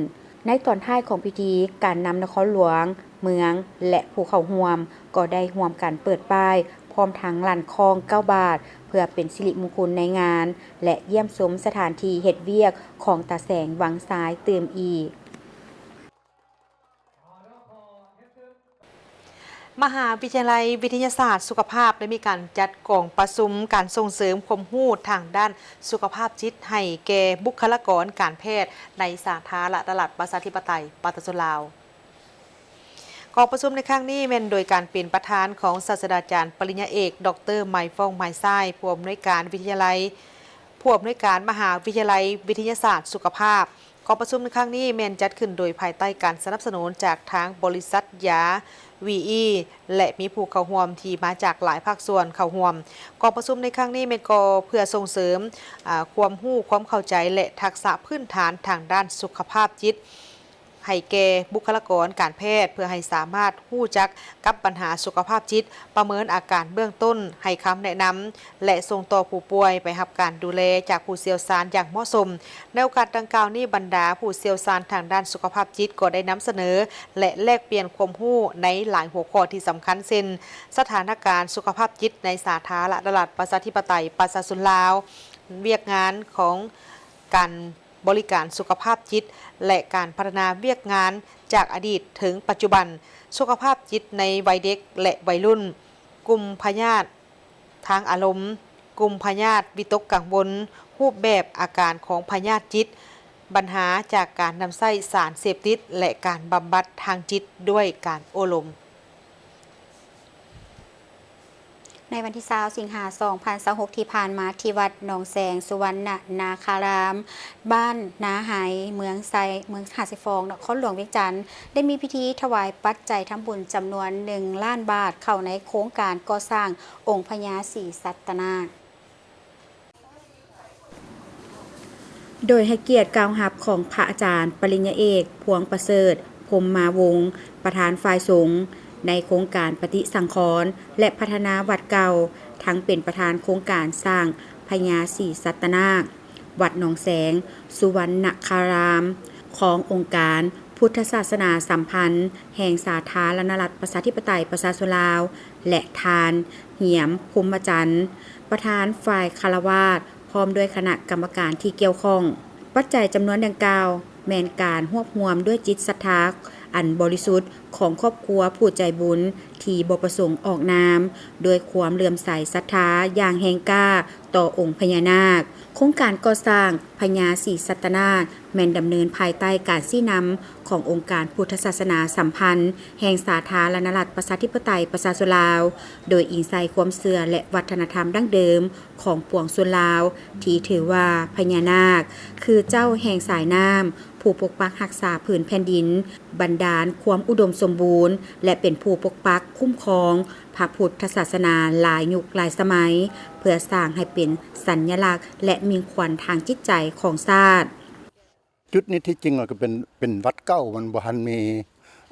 ໃນຕອນທ້າຍຂອງພິທີ, ການນຳນະຄອນຫຼວງ, ເມືອງ ແລະ ຜູ້ເຂົ້າຮ່ວມ ກໍໄດ້ຮ່ວມກັນເປີດປ້າຍ ພ້ອມທັງລັ່ນຄ້ອງເກົ້າບາດ ເພື່ອເປັນສິລິມຸງຄຸນໃນງານ ແລະ ຢ້ຽມຊົມສະຖານທີ່ເຮັດວຽກຂອງຕາແສງວັງຊາຍຕື່ມອີກ. ມະຫາວິທະຍາໄລວິທະຍາສາດສຸຂະພາບ ໄດ້ມີການຈັດກອງປະຊຸມການສົ່ງເສີມຄວາມຮູ້ທາງດ້ານສຸຂະພາບຈິດໃຫ້ແກ່ບຸກຄະລາກອນການແພດໃນສາທາລະນະລັດປະຊາທິປະໄຕປະຊາຊົນລາວ. ກອງປະຊຸມໃນຄັ້ງນີ້ແມ່ນໂດຍການເປັນປະທານຂອງສາດສະດາຈານປະລິນຍາເອກ ດອກເຕີ ໄມຟອງ ໄມຊາຍ ຜູ້ອຳນວຍການວິທະຍາໄລ ຜູ້ອຳນວຍການມະຫາວິທະຍາໄລວິທະຍາສາດສຸຂະພາບ. ກອງປະຊຸມໃນຄັ້ງນີ້ແມ່ນຈັດຂຶ້ນໂດຍພາຍໃຕ້ການສະໜັບສະໜູນຈາກທາງບໍລິສັດຢາ ວີອີ ແລະ ມີຜູ້ເຂົ້າຮ່ວມທີ່ມາຈາກຫຼາຍພາກສ່ວນເຂົ້າຮ່ວມ. ກອງປະຊຸມໃນຄັ້ງນີ້ແມ່ນກໍເພື່ອສົ່ງເສີມ ອາ ຄວາມຮູ້ຄວາມເຂົ້າໃຈ ແລະ ທັກສະພື້ນຖານທາງດ້ານສຸຂະພາບຈິດ ໃຫ້ແກ່ບຸກຄະລາກອນການແພດ ເພື່ອໃຫ້ສາມາດຮູ້ຈັກກັບບັນຫາສຸຂະພາບຈິດ, ປະເມີນອາການເບື້ອງຕົ້ນ, ໃຫ້ຄຳແນະນຳ ແລະ ສົ່ງຕໍ່ຜູ້ປ່ວຍໄປຮັບການດູແລຈາກຜູ້ຊ່ຽວຊານຢ່າງເໝາະສົມ. ໃນໂອກາດດັ່ງກ່າວນີ້, ບັນດາຜູ້ຊ່ຽວຊານທາງດ້ານສຸຂະພາບຈິດກໍໄດ້ນຳສະເໜີ ແລະ ແລກປ່ຽນຄວາມຮູ້ໃນຫຼາຍຫົວຂໍ້ທີ່ສຳຄັນ ເຊັ່ນ ສະຖານະການສຸຂະພາບຈິດໃນສາທາລະນະລັດປະຊາທິປະໄຕປະຊາຊົນລາວ, ວຽກງານຂອງການ ບໍລິການສຸຂະພາບຈິດ ແລະ ການພັດທະນາວຽກງານຈາກອະດີດເຖິງປັດຈຸບັນ, ສຸຂະພາບຈິດໃນໄວເດັກ ແລະ ໄວລຸ້ນ, ກຸ່ມພະຍາດທາງອາລົມ, ກຸ່ມພະຍາດວິຕົກກັງວົນ, ຮູບແບບອາການຂອງພະຍາດຈິດ, ບັນຫາຈາກການນຳໃຊ້ສານເສບຕິດ ແລະ ການບຳບັດທາງຈິດດ້ວຍການໂອ້ລົມ. ໃນວັນທີຊາວ ສິງຫາ ສອງພັນຊາວຫົກ ທີ່ຜ່ານມາ, ທີ່ວັດໜອງແສງສຸວັນນະນາຄາລາມ, ບ້ານນາໄຮ, ເມືອງໄຊ, ເມືອງຫາດຊາຍຟອງ, ນະຄອນຫຼວງວຽງຈັນ, ໄດ້ມີພິທີຖວາຍປັດໄຈທຳບຸນຈຳນວນໜຶ່ງລ້ານບາດ ເຂົ້າໃນໂຄງການກໍ່ສ້າງອົງພະຍາສີສັດຕະນາກ. ໂດຍໃຫ້ກຽດກ່າວຮັບຂອງພະອາຈານປະລິນຍາເອກ ພວງປະເສີດ ພົມມາວົງ ປະທານຝ່າຍສົງ ໃນໂຄງການປະຕິສັງຂອນ ແລະ ພັດທະນາວັດເກົ່າ, ທັງເປັນປະທານໂຄງການສ້າງພະຍາສີສັດຕະນາກ ວັດໜອງແສງສຸວັນນະຄາລາມ ຂອງອົງການພຸດທະສາສະໜາສຳພັນແຫ່ງສາທາລະນະລັດປະຊາທິປະໄຕປະຊາຊົນລາວ ແລະ ທ່ານ ຫຽມ ພົມມະຈັນ ປະທານຝ່າຍຄາລະວາດ ພ້ອມດ້ວຍຄະນະກຳມະການທີ່ກ່ຽວຂ້ອງ. ປັດໄຈຈຳນວນດັ່ງກ່າວ ແມ່ນການຮວບຮວມດ້ວຍຈິດສັດທາອັນບໍລິສຸດຂອງຄອບຄົວຜູ້ໃຈບຸນທີ່ບໍ່ປະສົງອອກນາມ, ດ້ວຍຄວາມເຫຼື້ອມໃສສັດທາຢ່າງແຮງກ້າຕໍ່ອົງພະຍານາກ. ໂຄງການກໍ່ສ້າງພະຍາສີສັດຕະນາກ ແມ່ນດຳເນີນພາຍໃຕ້ການຊີ້ນຳຂອງອົງການພຸດທະສາສະໜາສຳພັນແຫ່ງສາທາລະນະລັດປະຊາທິປະໄຕປະຊາຊົນລາວ, ໂດຍອີງໃສ່ຄວາມເຊື່ອ ແລະ ວັດທະນະທຳດັ້ງເດີມຂອງປວງຊົນລາວ ທີ່ຖືວ່າພະຍານາກຄືເຈົ້າແຫ່ງສາຍນ້ຳ, ຜູ້ປົກປັກຮັກສາຜືນແຜ່ນດິນ, ບັນດານຄວາມອຸດົມສົມບູນ ແລະ ເປັນຜູ້ປົກປັກຄຸ້ມຄອງພະພຸດທະສາສະໜາຫຼາຍຍຸກຫຼາຍສະໄໝ, ເພື່ອສ້າງໃຫ້ເປັນສັນຍະລັກ ແລະ ມິ່ງຂວັນທາງຈິດໃຈຂອງຊາດ. ຈຸດນີ້ທີ່ຈິງແລ້ວກໍເປັນ ເປັນວັດເກົ່າ, ມັນບໍ່ທັນມີ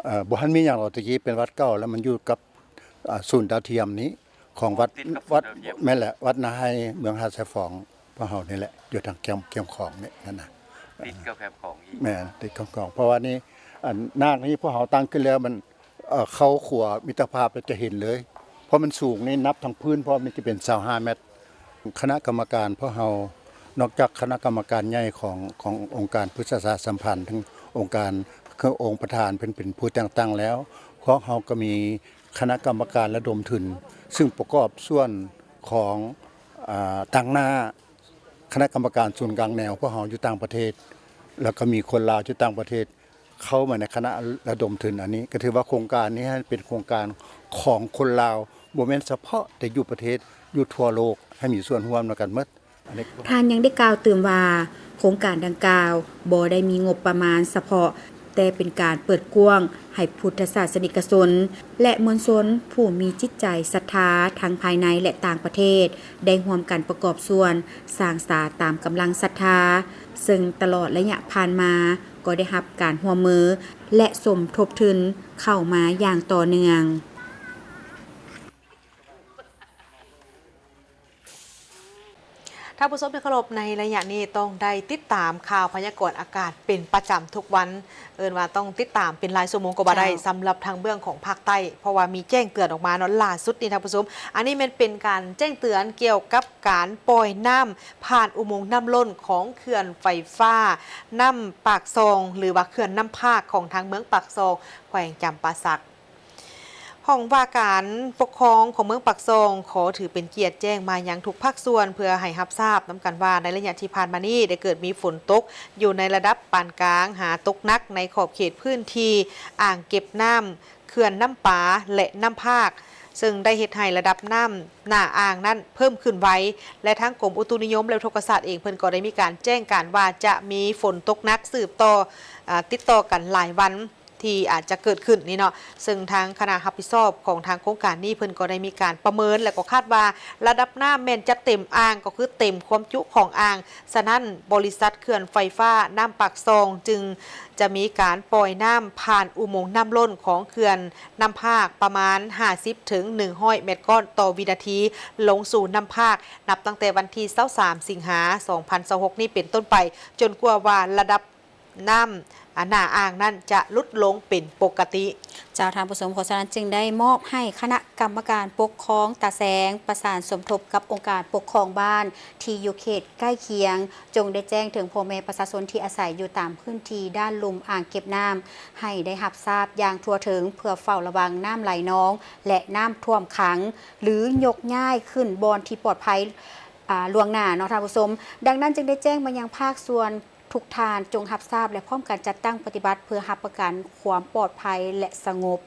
ເອີ ບໍ່ທັນມີຫຍັງດອກ. ແຕ່ກີ້ເປັນວັດເກົ່າ ແລ້ວມັນຢູ່ກັບ ອາ ສູນດາວທຽມນີ້ຂອງວັດ ຕິດກັບ ວັດ ສູນດາວທຽມ. ແມ່ນແຫຼະ, ວັດນາໄຮ ເມືອງຫາດຊາຍຟອງ ພວກເຮົານີ້ແຫຼະ, ຢູ່ທາງແຄມ ແຄມຂອງນີ້ຫັ້ນນະ. ຕິດກັບແຄມຂອງອີກ. ແມ່ນ, ຕິດກັບແຄມຂອງ. ເພາະວ່ານີ້ ອັນນາກນີ້ພວກເຮົາຕັ້ງຂຶ້ນແລ້ວ ມັນ ເອີ ເຂົ້າຂົວມິດຕະພາບແລ້ວຈະເຫັນເລີຍ, ເພາະມັນສູງນີ້ ນັບທັງພື້ນພ້ອມນີ້ຈະເປັນຊາວຫ້າແມັດ. ຄະນະກຳມະການພວກເຮົາ ນອກຈາກຄະນະກຳມະການໃຫຍ່ຂອງ ຂອງອົງການພຶດສະສາສຳພັນ ເຖິງອົງການ ຄືອົງປະທານເພິ່ນເປັນຜູ້ແຕ່ງຕັ້ງແລ້ວ, ພວກເຮົາກໍມີຄະນະກຳມະການລະດົມທຶນ ຊຶ່ງປະກອບສ່ວນ ຂອງ ອາ ຕາງໜ້າຄະນະກຳມະການສູນກາງແນວພວກເຮົາຢູ່ຕ່າງປະເທດ ແລ້ວກໍມີຄົນລາວຢູ່ຕ່າງປະເທດ ເຂົ້າມາໃນຄະນະລະດົມທຶນອັນນີ້ ກໍຖືວ່າໂຄງການນີ້ໃຫ້ເປັນໂຄງການຂອງຄົນລາວ ບໍ່ແມ່ນສະເພາະແຕ່ຢູ່ປະເທດ ຢູ່ທົ່ວໂລກ ໃຫ້ມີສ່ວນຮ່ວມນຳກັນໝົດ. ທ່ານຍັງໄດ້ກ່າວຕື່ມວ່າ ໂຄງການດັ່ງກ່າວບໍ່ໄດ້ມີງົບປະມານສະເພາະ, ແຕ່ເປັນການເປີດກວ້າງໃຫ້ພຸດທະສາສະນິກະຊົນ ແລະ ມວນຊົນຜູ້ມີຈິດໃຈສັດທາທັງພາຍໃນ ແລະ ຕ່າງປະເທດ ໄດ້ຮ່ວມກັນປະກອບສ່ວນສ້າງສາຕາມກຳລັງສັດທາ, ເຊິ່ງຕະຫຼອດໄລຍະຜ່ານມາກໍໄດ້ຮັບການຮ່ວມມື ແລະ ສົມທົບທຶນເຂົ້າມາຢ່າງຕໍ່ເນື່ອງ. ທ່ານຜູ້ຊົມທີ່ເຄົາລົບ, ໃນໄລຍະນີ້ຕ້ອງໄດ້ຕິດຕາມຂ່າວພະຍາກອນອາກາດເປັນປະຈຳທຸກວັນ, ເອີ້ນວ່າຕ້ອງຕິດຕາມເປັນລາຍຊົ່ວໂມງກໍວ່າໄດ້. ເຈົ້າ. ສຳລັບທາງເບື້ອງຂອງພາກໃຕ້, ເພາະວ່າມີແຈ້ງເຕືອນອອກມາເນາະ ລ່າສຸດນີ້ທ່ານຜູ້ຊົມ, ອັນນີ້ແມ່ນເປັນການແຈ້ງເຕືອນກ່ຽວກັບການປ່ອຍນ້ຳຜ່ານອຸໂມງນ້ຳລົ້ນຂອງເຂື່ອນໄຟຟ້ານ້ຳປາກຊ່ອງ ຫຼືວ່າເຂື່ອນນ້ຳພາກຂອງທາງເມືອງປາກຊ່ອງ ແຂວງຈຳປາສັກ. ຫ້ອງວ່າການປົກຄອງຂອງເມືອງປາກຊ່ອງ ຂໍຖືເປັນກຽດແຈ້ງມາຍັງທຸກພາກສ່ວນ ເພື່ອໃຫ້ຮັບຊາບນຳກັນວ່າ ໃນໄລຍະທີ່ຜ່ານມານີ້ ໄດ້ເກີດມີຝົນຕົກຢູ່ໃນລະດັບປານກາງ ຫາຕົກໜັກ ໃນຂອບເຂດພື້ນທີ່ອ່າງເກັບນ້ຳເຂື່ອນນ້ຳປາ ແລະ ນ້ຳພາກ, ເຊິ່ງໄດ້ເຮັດໃຫ້ລະດັບນ້ຳໜ້າອ່າງນັ້ນເພີ່ມຂຶ້ນໄວ ແລະ ທາງກົມອຸຕຸນິຍົມ ແລະ ອຸທົກກະສາດເອງ ເພິ່ນກໍໄດ້ມີການແຈ້ງການວ່າ ຈະມີຝົນຕົກໜັກສືບຕໍ່ ອາ ຕິດຕໍ່ກັນຫຼາຍວັນ ທີ່ອາດຈະເກີດຂຶ້ນນີ້ເນາະ, ເຊິ່ງທາງຄະນະຮັບຜິດຊອບຂອງທາງໂຄງການນີ້ ເພິ່ນກໍໄດ້ມີການປະເມີນ ແລະ ກໍຄາດວ່າລະດັບນ້ຳແມ່ນຈະເຕັມອ່າງ ກໍຄືເຕັມຄວາມຈຸຂອງອ່າງ. ສະນັ້ນ, ບໍລິສັດເຂື່ອນໄຟຟ້ານ້ຳປາກຊ່ອງ ຈຶ່ງຈະມີການປ່ອຍນ້ຳຜ່ານອຸໂມງນ້ຳລົ້ນຂອງເຂື່ອນນ້ຳພາກ ປະມານຫ້າສິບເຖິງໜຶ່ງຮ້ອຍແມັດກ້ອນຕໍ່ວິນາທີ ລົງສູ່ນ້ຳພາກ ນັບຕັ້ງແຕ່ວັນທີຊາວສາມ ສິງຫາ ສອງພັນຊາວຫົກນີ້ເປັນຕົ້ນໄປ, ຈົນກວ່າວ່າລະດັບ ນ້ຳ ອາ ໜ້າອ່າງນັ້ນຈະຫຼຸດລົງເປັນປົກກະຕິ. ເຈົ້າ ທ່ານຜູ້ຊົມ, ເພາະສະນັ້ນຈຶ່ງໄດ້ມອບໃຫ້ຄະນະກຳມະການປົກຄອງຕາແສງ ປະສານສົມທົບກັບອົງການປົກຄອງບ້ານທີ່ຢູ່ເຂດໃກ້ຄຽງ, ຈົ່ງໄດ້ແຈ້ງເຖິງພໍ່ແມ່ປະຊາຊົນທີ່ອາໄສຢູ່ຕາມພື້ນທີ່ດ້ານລຸ່ມອ່າງເກັບນ້ຳ ໃຫ້ໄດ້ຮັບຊາບຢ່າງທົ່ວເຖິງ ເພື່ອເຝົ້າລະວັງນ້ຳໄຫຼນອງ ແລະ ນ້ຳຖ້ວມຂັງ ຫຼື ຍົກຍ້າຍຂຶ້ນບ່ອນທີ່ປອດໄພ ອາ ລ່ວງໜ້າເນາະ ທ່ານຜູ້ຊົມ. ດັ່ງນັ້ນຈຶ່ງໄດ້ແຈ້ງມາຍັງພາກສ່ວນ ທຸກທ່ານຈົ່ງຮັບຊາບ ແລະ ພ້ອມກັນຈັດຕັ້ງປະຕິບັດ ເພື່ອຮັບປະກັນຄວາມປອດໄພ ແລະ ສະຫງົບ.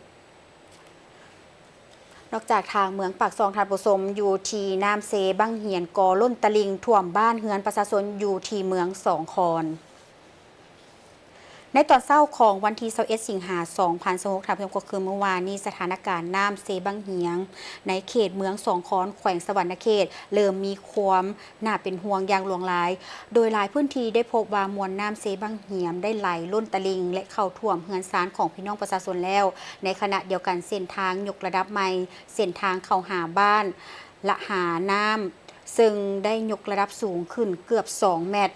ນອກຈາກທາງເມືອງປາກຊ່ອງ ທ່ານຜູ້ຊົມ, ຢູ່ທີ່ນ້ຳເຊບັ້ງຫຽນກໍລົ້ນຕະລິ່ງຖ້ວມບ້ານເຮືອນປະຊາຊົນຢູ່ທີ່ເມືອງສອງຄອນ. ໃນຕອນເຊົ້າຂອງວັນທີຊາວເອັດ ສິງຫາ ສອງພັນຊາວຫົກ ທ່ານຜູ້ຊົມ, ກໍຄືມື້ວານນີ້, ສະຖານະການນ້ຳເຊບັ້ງຫຽງ ໃນເຂດເມືອງສອງຄອນ ແຂວງສະຫວັນນະເຂດ ເລີ່ມມີຄວາມ ໜ້າເປັນຫ່ວງຢ່າງຫຼວງຫຼາຍ, ໂດຍຫຼາຍພື້ນທີ່ໄດ້ພົບວ່າມວນນ້ຳເຊບັ້ງຫຽງໄດ້ໄຫຼລົ້ນຕະລິ່ງ ແລະ ເຂົ້າຖ້ວມເຮືອນຊານຂອງພີ່ນ້ອງປະຊາຊົນແລ້ວ. ໃນຂະນະດຽວກັນ, ເສັ້ນທາງຍົກລະດັບໃໝ່ ເສັ້ນທາງເຂົ້າຫາບ້ານລະຫານ້ຳ ເຊິ່ງໄດ້ຍົກລະດັບສູງຂຶ້ນເກືອບສອງແມັດ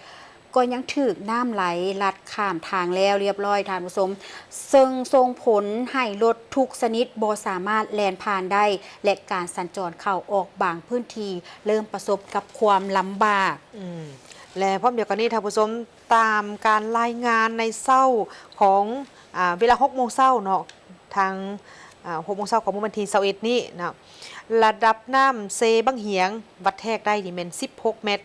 ກໍຍັງຖືກນ້ຳໄຫຼລັດຂ້າມທາງແລ້ວລຽບລ້ອຍ, ທ່ານຜູ້ຊົມ, ເຊິ່ງສົ່ງຜົນໃຫ້ລົດທຸກຊະນິດບໍ່ສາມາດແລ່ນຜ່ານໄດ້ ແລະ ການສັນຈອນເຂົ້າອອກບາງພື້ນທີ່ ເລີ່ມປະສົບກັບຄວາມລຳບາກ. ອືມ ແລະ ພ້ອມດຽວກັນນີ້ ທ່ານຜູ້ຊົມ, ຕາມການລາຍງານໃນເຊົ້າຂອງ ອາ ເວລາຫົກໂມງເຊົ້າເນາະ, ທາງ ອາ ຫົກໂມງເຊົ້າຂອງມື້ວັນທີຊາວເອັດນີ້ເນາະ, ລະດັບນ້ຳເຊບັ້ງຫຽງວັດແທກໄດ້ນີ້ແມ່ນສິບຫົກແມັດ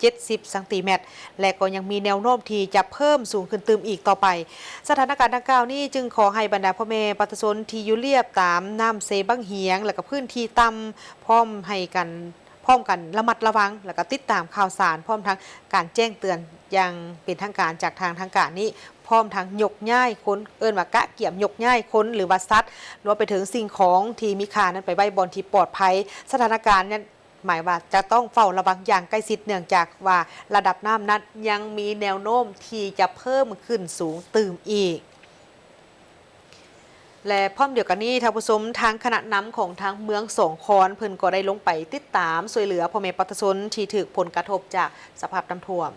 ເຈັດສິບຊັງຕີແມັດ ແລະ ກໍຍັງມີແນວໂນ້ມທີ່ຈະເພີ່ມສູງຂຶ້ນຕື່ມອີກຕໍ່ໄປ. ສະຖານະການດັ່ງກ່າວນີ້ຈຶ່ງຂໍໃຫ້ບັນດາພໍ່ແມ່ປະຊາຊົນທີ່ຢູ່ລຽບຕາມນ້ຳເຊບັ້ງຫຽງ ແລະ ກໍພື້ນທີ່ຕ່ຳ ພ້ອມໃຫ້ກັນ ພ້ອມກັນລະມັດລະວັງ ແລະ ກໍຕິດຕາມຂ່າວສານ ພ້ອມທັງການແຈ້ງເຕືອນຢ່າງເປັນທາງການຈາກທາງທາງການນີ້ ພ້ອມທັງຍົກຍ້າຍຄົນ, ເອີ້ນວ່າກະກຽມຍົກຍ້າຍຄົນ ຫຼືວ່າສັດ ລວມໄປເຖິງສິ່ງຂອງທີ່ມີຄ່ານັ້ນໄປໄວ້ບ່ອນທີ່ປອດໄພ. ສະຖານະການນັ້ນ ໝາຍວ່າຈະຕ້ອງເຝົ້າລະວັງຢ່າງໃກ້ຊິດ ເນື່ອງຈາກວ່າລະດັບນ້ຳນັ້ນຍັງມີແນວໂນ້ມທີ່ຈະເພີ່ມຂຶ້ນສູງຕື່ມອີກ. ແລະ ພ້ອມດຽວກັນນີ້ ທ່ານຜູ້ຊົມ, ທາງຄະນະນຳຂອງທາງເມືອງສອງຄອນ ເພິ່ນກໍໄດ້ລົງໄປຕິດຕາມຊ່ວຍເຫຼືອພໍ່ແມ່ປະຊາຊົນທີ່ຖືກຜົນກະທົບຈາກສະພາບນ້ຳຖ້ວມ.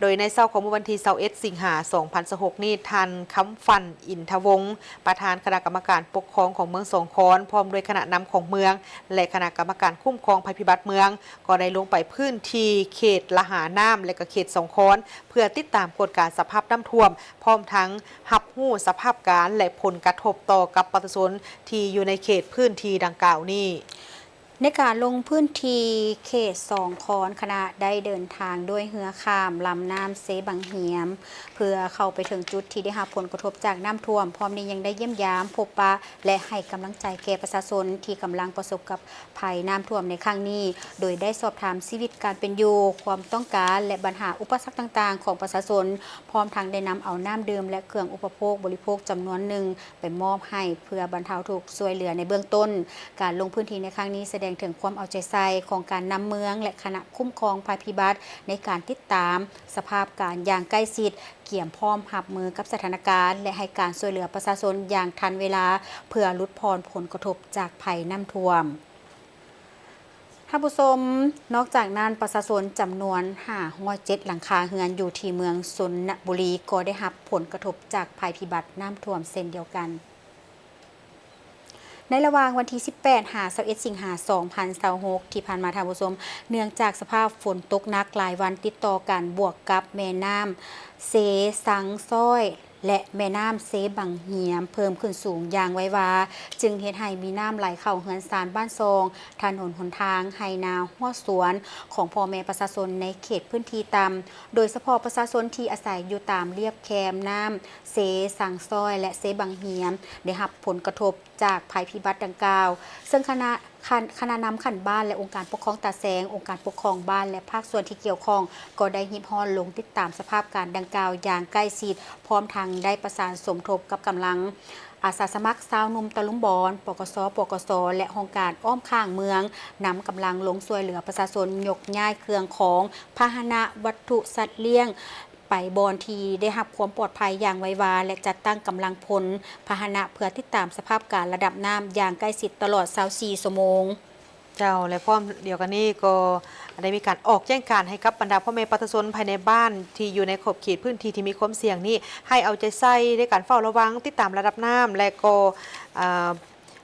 ໂດຍໃນເຊົ້າຂອງມື້ວັນທີຊາວເອັດ ສິງຫາ ສອງພັນຊາວຫົກນີ້, ທ່ານ ຄຳຝັນ ອິນທະວົງ ປະທານຄະນະກຳມະການປົກຄອງຂອງເມືອງສອງຄອນ ພ້ອມດ້ວຍຄະນະນຳຂອງເມືອງ ແລະ ຄະນະກຳມະການຄຸ້ມຄອງໄພພິບັດເມືອງ ກໍໄດ້ລົງໄປພື້ນທີ່ເຂດລະຫານ້ຳ ແລະ ກະເຂດສອງຄອນ ເພື່ອຕິດຕາມກວດກາສະພາບນ້ຳຖ້ວມ ພ້ອມທັງຮັບຮູ້ສະພາບການ ແລະ ຜົນກະທົບຕໍ່ກັບປະຊາຊົນທີ່ຢູ່ໃນເຂດພື້ນທີ່ດັ່ງກ່າວນີ້. ໃນການລົງພື້ນທີ່ເຂດສອງຄອນ, ຄະນະໄດ້ເດີນທາງດ້ວຍເຮືອຂ້າມລຳນ້ຳເຊບັງຫຽມ ເພື່ອເຂົ້າໄປເຖິງຈຸດທີ່ໄດ້ຮັບຜົນກະທົບຈາກນ້ຳຖ້ວມ, ພ້ອມນີ້ຍັງໄດ້ຢ້ຽມຢາມ, ພົບປະ ແລະ ໃຫ້ກຳລັງໃຈແກ່ປະຊາຊົນທີ່ກຳລັງປະສົບກັບໄພນ້ຳຖ້ວມໃນຄັ້ງນີ້, ໂດຍໄດ້ສອບຖາມຊີວິດການເປັນຢູ່, ຄວາມຕ້ອງການ ແລະ ບັນຫາອຸປະສັກຕ່າງໆຂອງປະຊາຊົນ, ພ້ອມທັງໄດ້ນຳເອົານ້ຳດື່ມ ແລະ ເຄື່ອງອຸປະໂພກບໍລິໂພກຈຳນວນໜຶ່ງ ໄປມອບໃຫ້ເພື່ອບັນເທົາທຸກຊ່ວຍເຫຼືອໃນເບື້ອງຕົ້ນ. ການລົງພື້ນທີ່ໃນຄັ້ງນີ້ສະແດງເຖິງຄວາມເອົາໃຈໃສ່ຂອງການນຳເມືອງ ແລະ ຄະນະຄຸ້ມຄອງໄພພິບັດ ໃນການຕິດຕາມສະພາບການຢ່າງໃກ້ຊິດ, ກຽມພ້ອມຮັບມືກັບສະຖານະການ ແລະ ໃຫ້ການຊ່ວຍເຫຼືອປະຊາຊົນຢ່າງທັນເວລາ ເພື່ອຫຼຸດຜ່ອນຜົນກະທົບຈາກໄພນ້ຳຖ້ວມ. ທ່ານຜູ້ຊົມ, ນອກຈາກນັ້ນ, ປະຊາຊົນຈຳນວນຫ້າຮ້ອຍເຈັດຫຼັງຄາເຮືອນຢູ່ທີ່ເມືອງຊົນນະບູລີ ກໍໄດ້ຮັບຜົນກະທົບຈາກໄພພິບັດນ້ຳຖ້ວມເຊັ່ນດຽວກັນ. ໃນລະຫວ່າງວັນທີສິບແປດ ຫາ ຊາວເອັດ ສິງຫາ ສອງພັນຊາວຫົກ ທີ່ຜ່ານມາ, ທ່ານຜູ້ຊົມ, ເນື່ອງຈາກສະພາບຝົນຕົກໜັກຫຼາຍວັນຕິດຕໍ່ກັນ ບວກກັບແມ່ນ້ຳເຊຊັງຊ້ອຍ ແລະ ແມ່ນ້ຳເຊບັງຫຽມເພີ່ມຂຶ້ນສູງຢ່າງໄວວາ, ຈຶ່ງເຮັດໃຫ້ມີນ້ຳໄຫຼເຂົ້າເຮືອນຊານບ້ານຊ່ອງ, ຖະໜົນຫົນທາງ, ໄຮ່ນາ, ຮົ້ວສວນຂອງພໍ່ແມ່ປະຊາຊົນໃນເຂດພື້ນທີ່ຕ່ຳ, ໂດຍສະເພາະປະຊາຊົນທີ່ອາໄສຢູ່ຕາມລຽບແຄມນ້ຳເຊຊັງຊ້ອຍ ແລະ ເຊບັງຫຽມ ໄດ້ຮັບຜົນກະທົບຈາກໄພພິບັດດັ່ງກ່າວ, ເຊິ່ງຄະນະ ຄະ ຄະນະນຳຂັ້ນບ້ານ ແລະ ອົງການປົກຄອງຕາແສງ, ອົງການປົກຄອງບ້ານ ແລະ ພາກສ່ວນທີ່ກ່ຽວຂ້ອງ ກໍໄດ້ຮີບຮ້ອນລົງຕິດຕາມສະພາບການດັ່ງກ່າວຢ່າງໃກ້ຊິດ, ພ້ອມທັງໄດ້ປະສານສົມທົບກັບກຳລັງອາສາສະໝັກຊາວໜຸ່ມຕະລຸມບອນ, ປກສ, ປກສ ແລະ ຫ້ອງການອ້ອມຂ້າງເມືອງ, ນຳກຳລັງລົງຊ່ວຍເຫຼືອປະຊາຊົນຍົກຍ້າຍເຄື່ອງຂອງ, ພາຫະນະ, ວັດຖຸ, ສັດລ້ຽງ ໄປບ່ອນທີ່ໄດ້ຮັບຄວາມປອດໄພຢ່າງໄວວາ ແລະ ຈັດຕັ້ງກຳລັງພົນ, ພາຫະນະ ເພື່ອຕິດຕາມສະພາບການລະດັບນ້ຳຢ່າງໃກ້ຊິດຕະຫຼອດຊາວສີ່ຊົ່ວໂມງ. ເຈົ້າ ແລະ ພ້ອມດຽວກັນນີ້ກໍໄດ້ມີການອອກແຈ້ງການໃຫ້ກັບບັນດາພໍ່ແມ່ປະຊາຊົນພາຍໃນບ້ານທີ່ຢູ່ໃນຂອບເຂດພື້ນທີ່ທີ່ມີຄວາມສ່ຽງນີ້ ໃຫ້ເອົາໃຈໃສ່ໃນການເຝົ້າລະວັງ, ຕິດຕາມລະດັບນ້ຳ ແລະ ກໍ ເອີ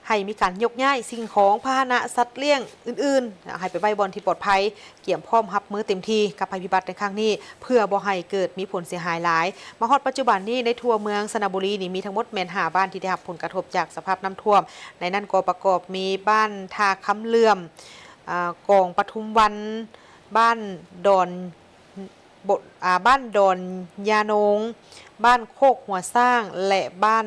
ໃຫ້ມີການຍົກຍ້າຍສິ່ງຂອງ, ພາຫະນະ, ສັດລ້ຽງອື່ນໆ ໃຫ້ໄປໄວ້ບ່ອນທີ່ປອດໄພ, ກຽມພ້ອມຮັບມືເຕັມທີ່ກັບໄພພິບັດໃນຄັ້ງນີ້ ເພື່ອບໍ່ໃຫ້ເກີດມີຜົນເສຍຫາຍຫຼາຍ. ມາຮອດປັດຈຸບັນນີ້ ໃນທົ່ວເມືອງຊະນະບູລີນີ້ ມີທັງໝົດແມ່ນຫ້າບ້ານທີ່ໄດ້ຮັບຜົນກະທົບຈາກສະພາບນ້ຳຖ້ວມ. ໃນນັ້ນກໍປະກອບມີບ້ານທ່າຄຳເຫຼື່ອມ, ອາ, ກອງປະທຸມວັນ, ບ້ານດອນ ບົດ ອາ ບ້ານດອນຢາໂນງ, ບ້ານໂຄກຫົວຊ້າງ ແລະ ບ້ານ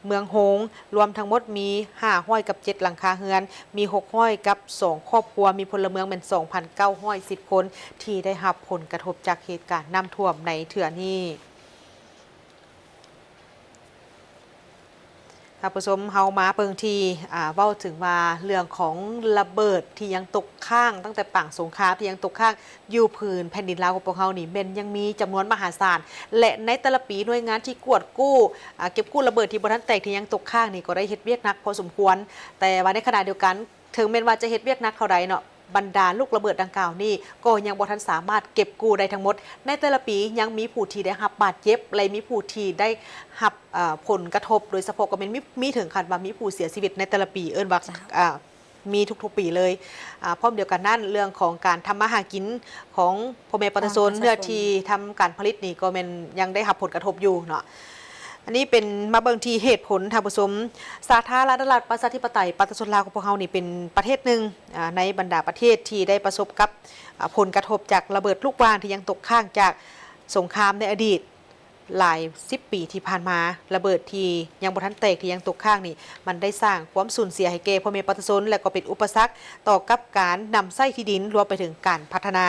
ເມືອງໂຮງ, ລວມທັງໝົດມີຫ້າຮ້ອຍກັບເຈັດຫຼັງຄາເຮືອນ, ມີຫົກຮ້ອຍກັບສອງຄອບຄົວ, ມີພົນລະເມືອງແມ່ນສອງພັນເກົ້າຮ້ອຍສິບຄົນ ທີ່ໄດ້ຮັບຜົນກະທົບຈາກເຫດການນ້ຳຖ້ວມໃນເທື່ອນີ້. ທ່ານຜູ້ຊົມ, ເຮົາມາເບິ່ງທີ່ ອາ ເວົ້າເຖິງວ່າເລື່ອງຂອງລະເບີດທີ່ຍັງຕົກຄ້າງ ຕັ້ງແຕ່ປາງສົງຄາມທີ່ຍັງຕົກຄ້າງຢູ່ພື້ນແຜ່ນດິນລາວຂອງພວກເຮົານີ້ ແມ່ນຍັງມີຈຳນວນມະຫາສານ ແລະ ໃນແຕ່ລະປີໜ່ວຍງານທີ່ກວດກູ້ ອາ ເກັບກູ້ລະເບີດທີ່ບໍ່ທັນແຕກທີ່ຍັງຕົກຄ້າງນີ້ ກໍໄດ້ເຮັດວຽກໜັກພໍສົມຄວນ. ແຕ່ວ່າໃນຂະນະດຽວກັນ ເຖິງແມ່ນວ່າຈະເຮັດວຽກໜັກເທົ່າໃດເນາະ, ບັນດາລູກລະເບີດດັ່ງກ່າວນີ້ ກໍຍັງບໍ່ທັນສາມາດເກັບກູ້ໄດ້ທັງໝົດ. ໃນແຕ່ລະປີຍັງມີຜູ້ທີ່ໄດ້ຮັບບາດເຈັບ ແລະ ມີຜູ້ທີ່ໄດ້ຮັບ ເອີ ຜົນກະທົບ, ໂດຍສະເພາະກໍແມ່ນມີ ມີເຖິງຂັ້ນວ່າມີຜູ້ເສຍຊີວິດໃນແຕ່ລະປີ, ເອີ້ນວ່າ ເຈົ້າ ເອີ ມີທຸກໆປີເລີຍ. ອາ ພ້ອມດຽວກັນນັ້ນ, ເລື່ອງຂອງການທຳມາຫາກິນຂອງພໍ່ແມ່ປະຊາຊົນ ປະຊາຊົນ ເນື້ອທີ່ທຳການຜະລິດນີ້ ກໍແມ່ນຍັງໄດ້ຮັບຜົນກະທົບຢູ່ເນາະ. ອັນນີ້ເປັນ ມາເບິ່ງທີ່ເຫດຜົນ, ທ່ານຜູ້ຊົມ, ສາທາລະນະລັດ ປະຊາທິປະໄຕ ປະຊາຊົນລາວຂອງພວກເຮົານີ້ ເປັນປະເທດໜຶ່ງ ອາ ໃນບັນດາປະເທດທີ່ໄດ້ປະສົບກັບ ອາ ຜົນກະທົບຈາກລະເບີດລູກຫວ່ານທີ່ຍັງຕົກຄ້າງຈາກສົງຄາມໃນອະດີດຫຼາຍສິບປີທີ່ຜ່ານມາ. ລະເບີດທີ່ຍັງບໍ່ທັນແຕກ ທີ່ຍັງຕົກຄ້າງນີ້ ມັນໄດ້ສ້າງຄວາມສູນເສຍໃຫ້ແກ່ພໍ່ແມ່ປະຊາຊົນ ແລະ ກໍເປັນອຸປະສັກຕໍ່ກັບການນຳໃຊ້ທີ່ດິນ ລວມໄປເຖິງການພັດທະນາ.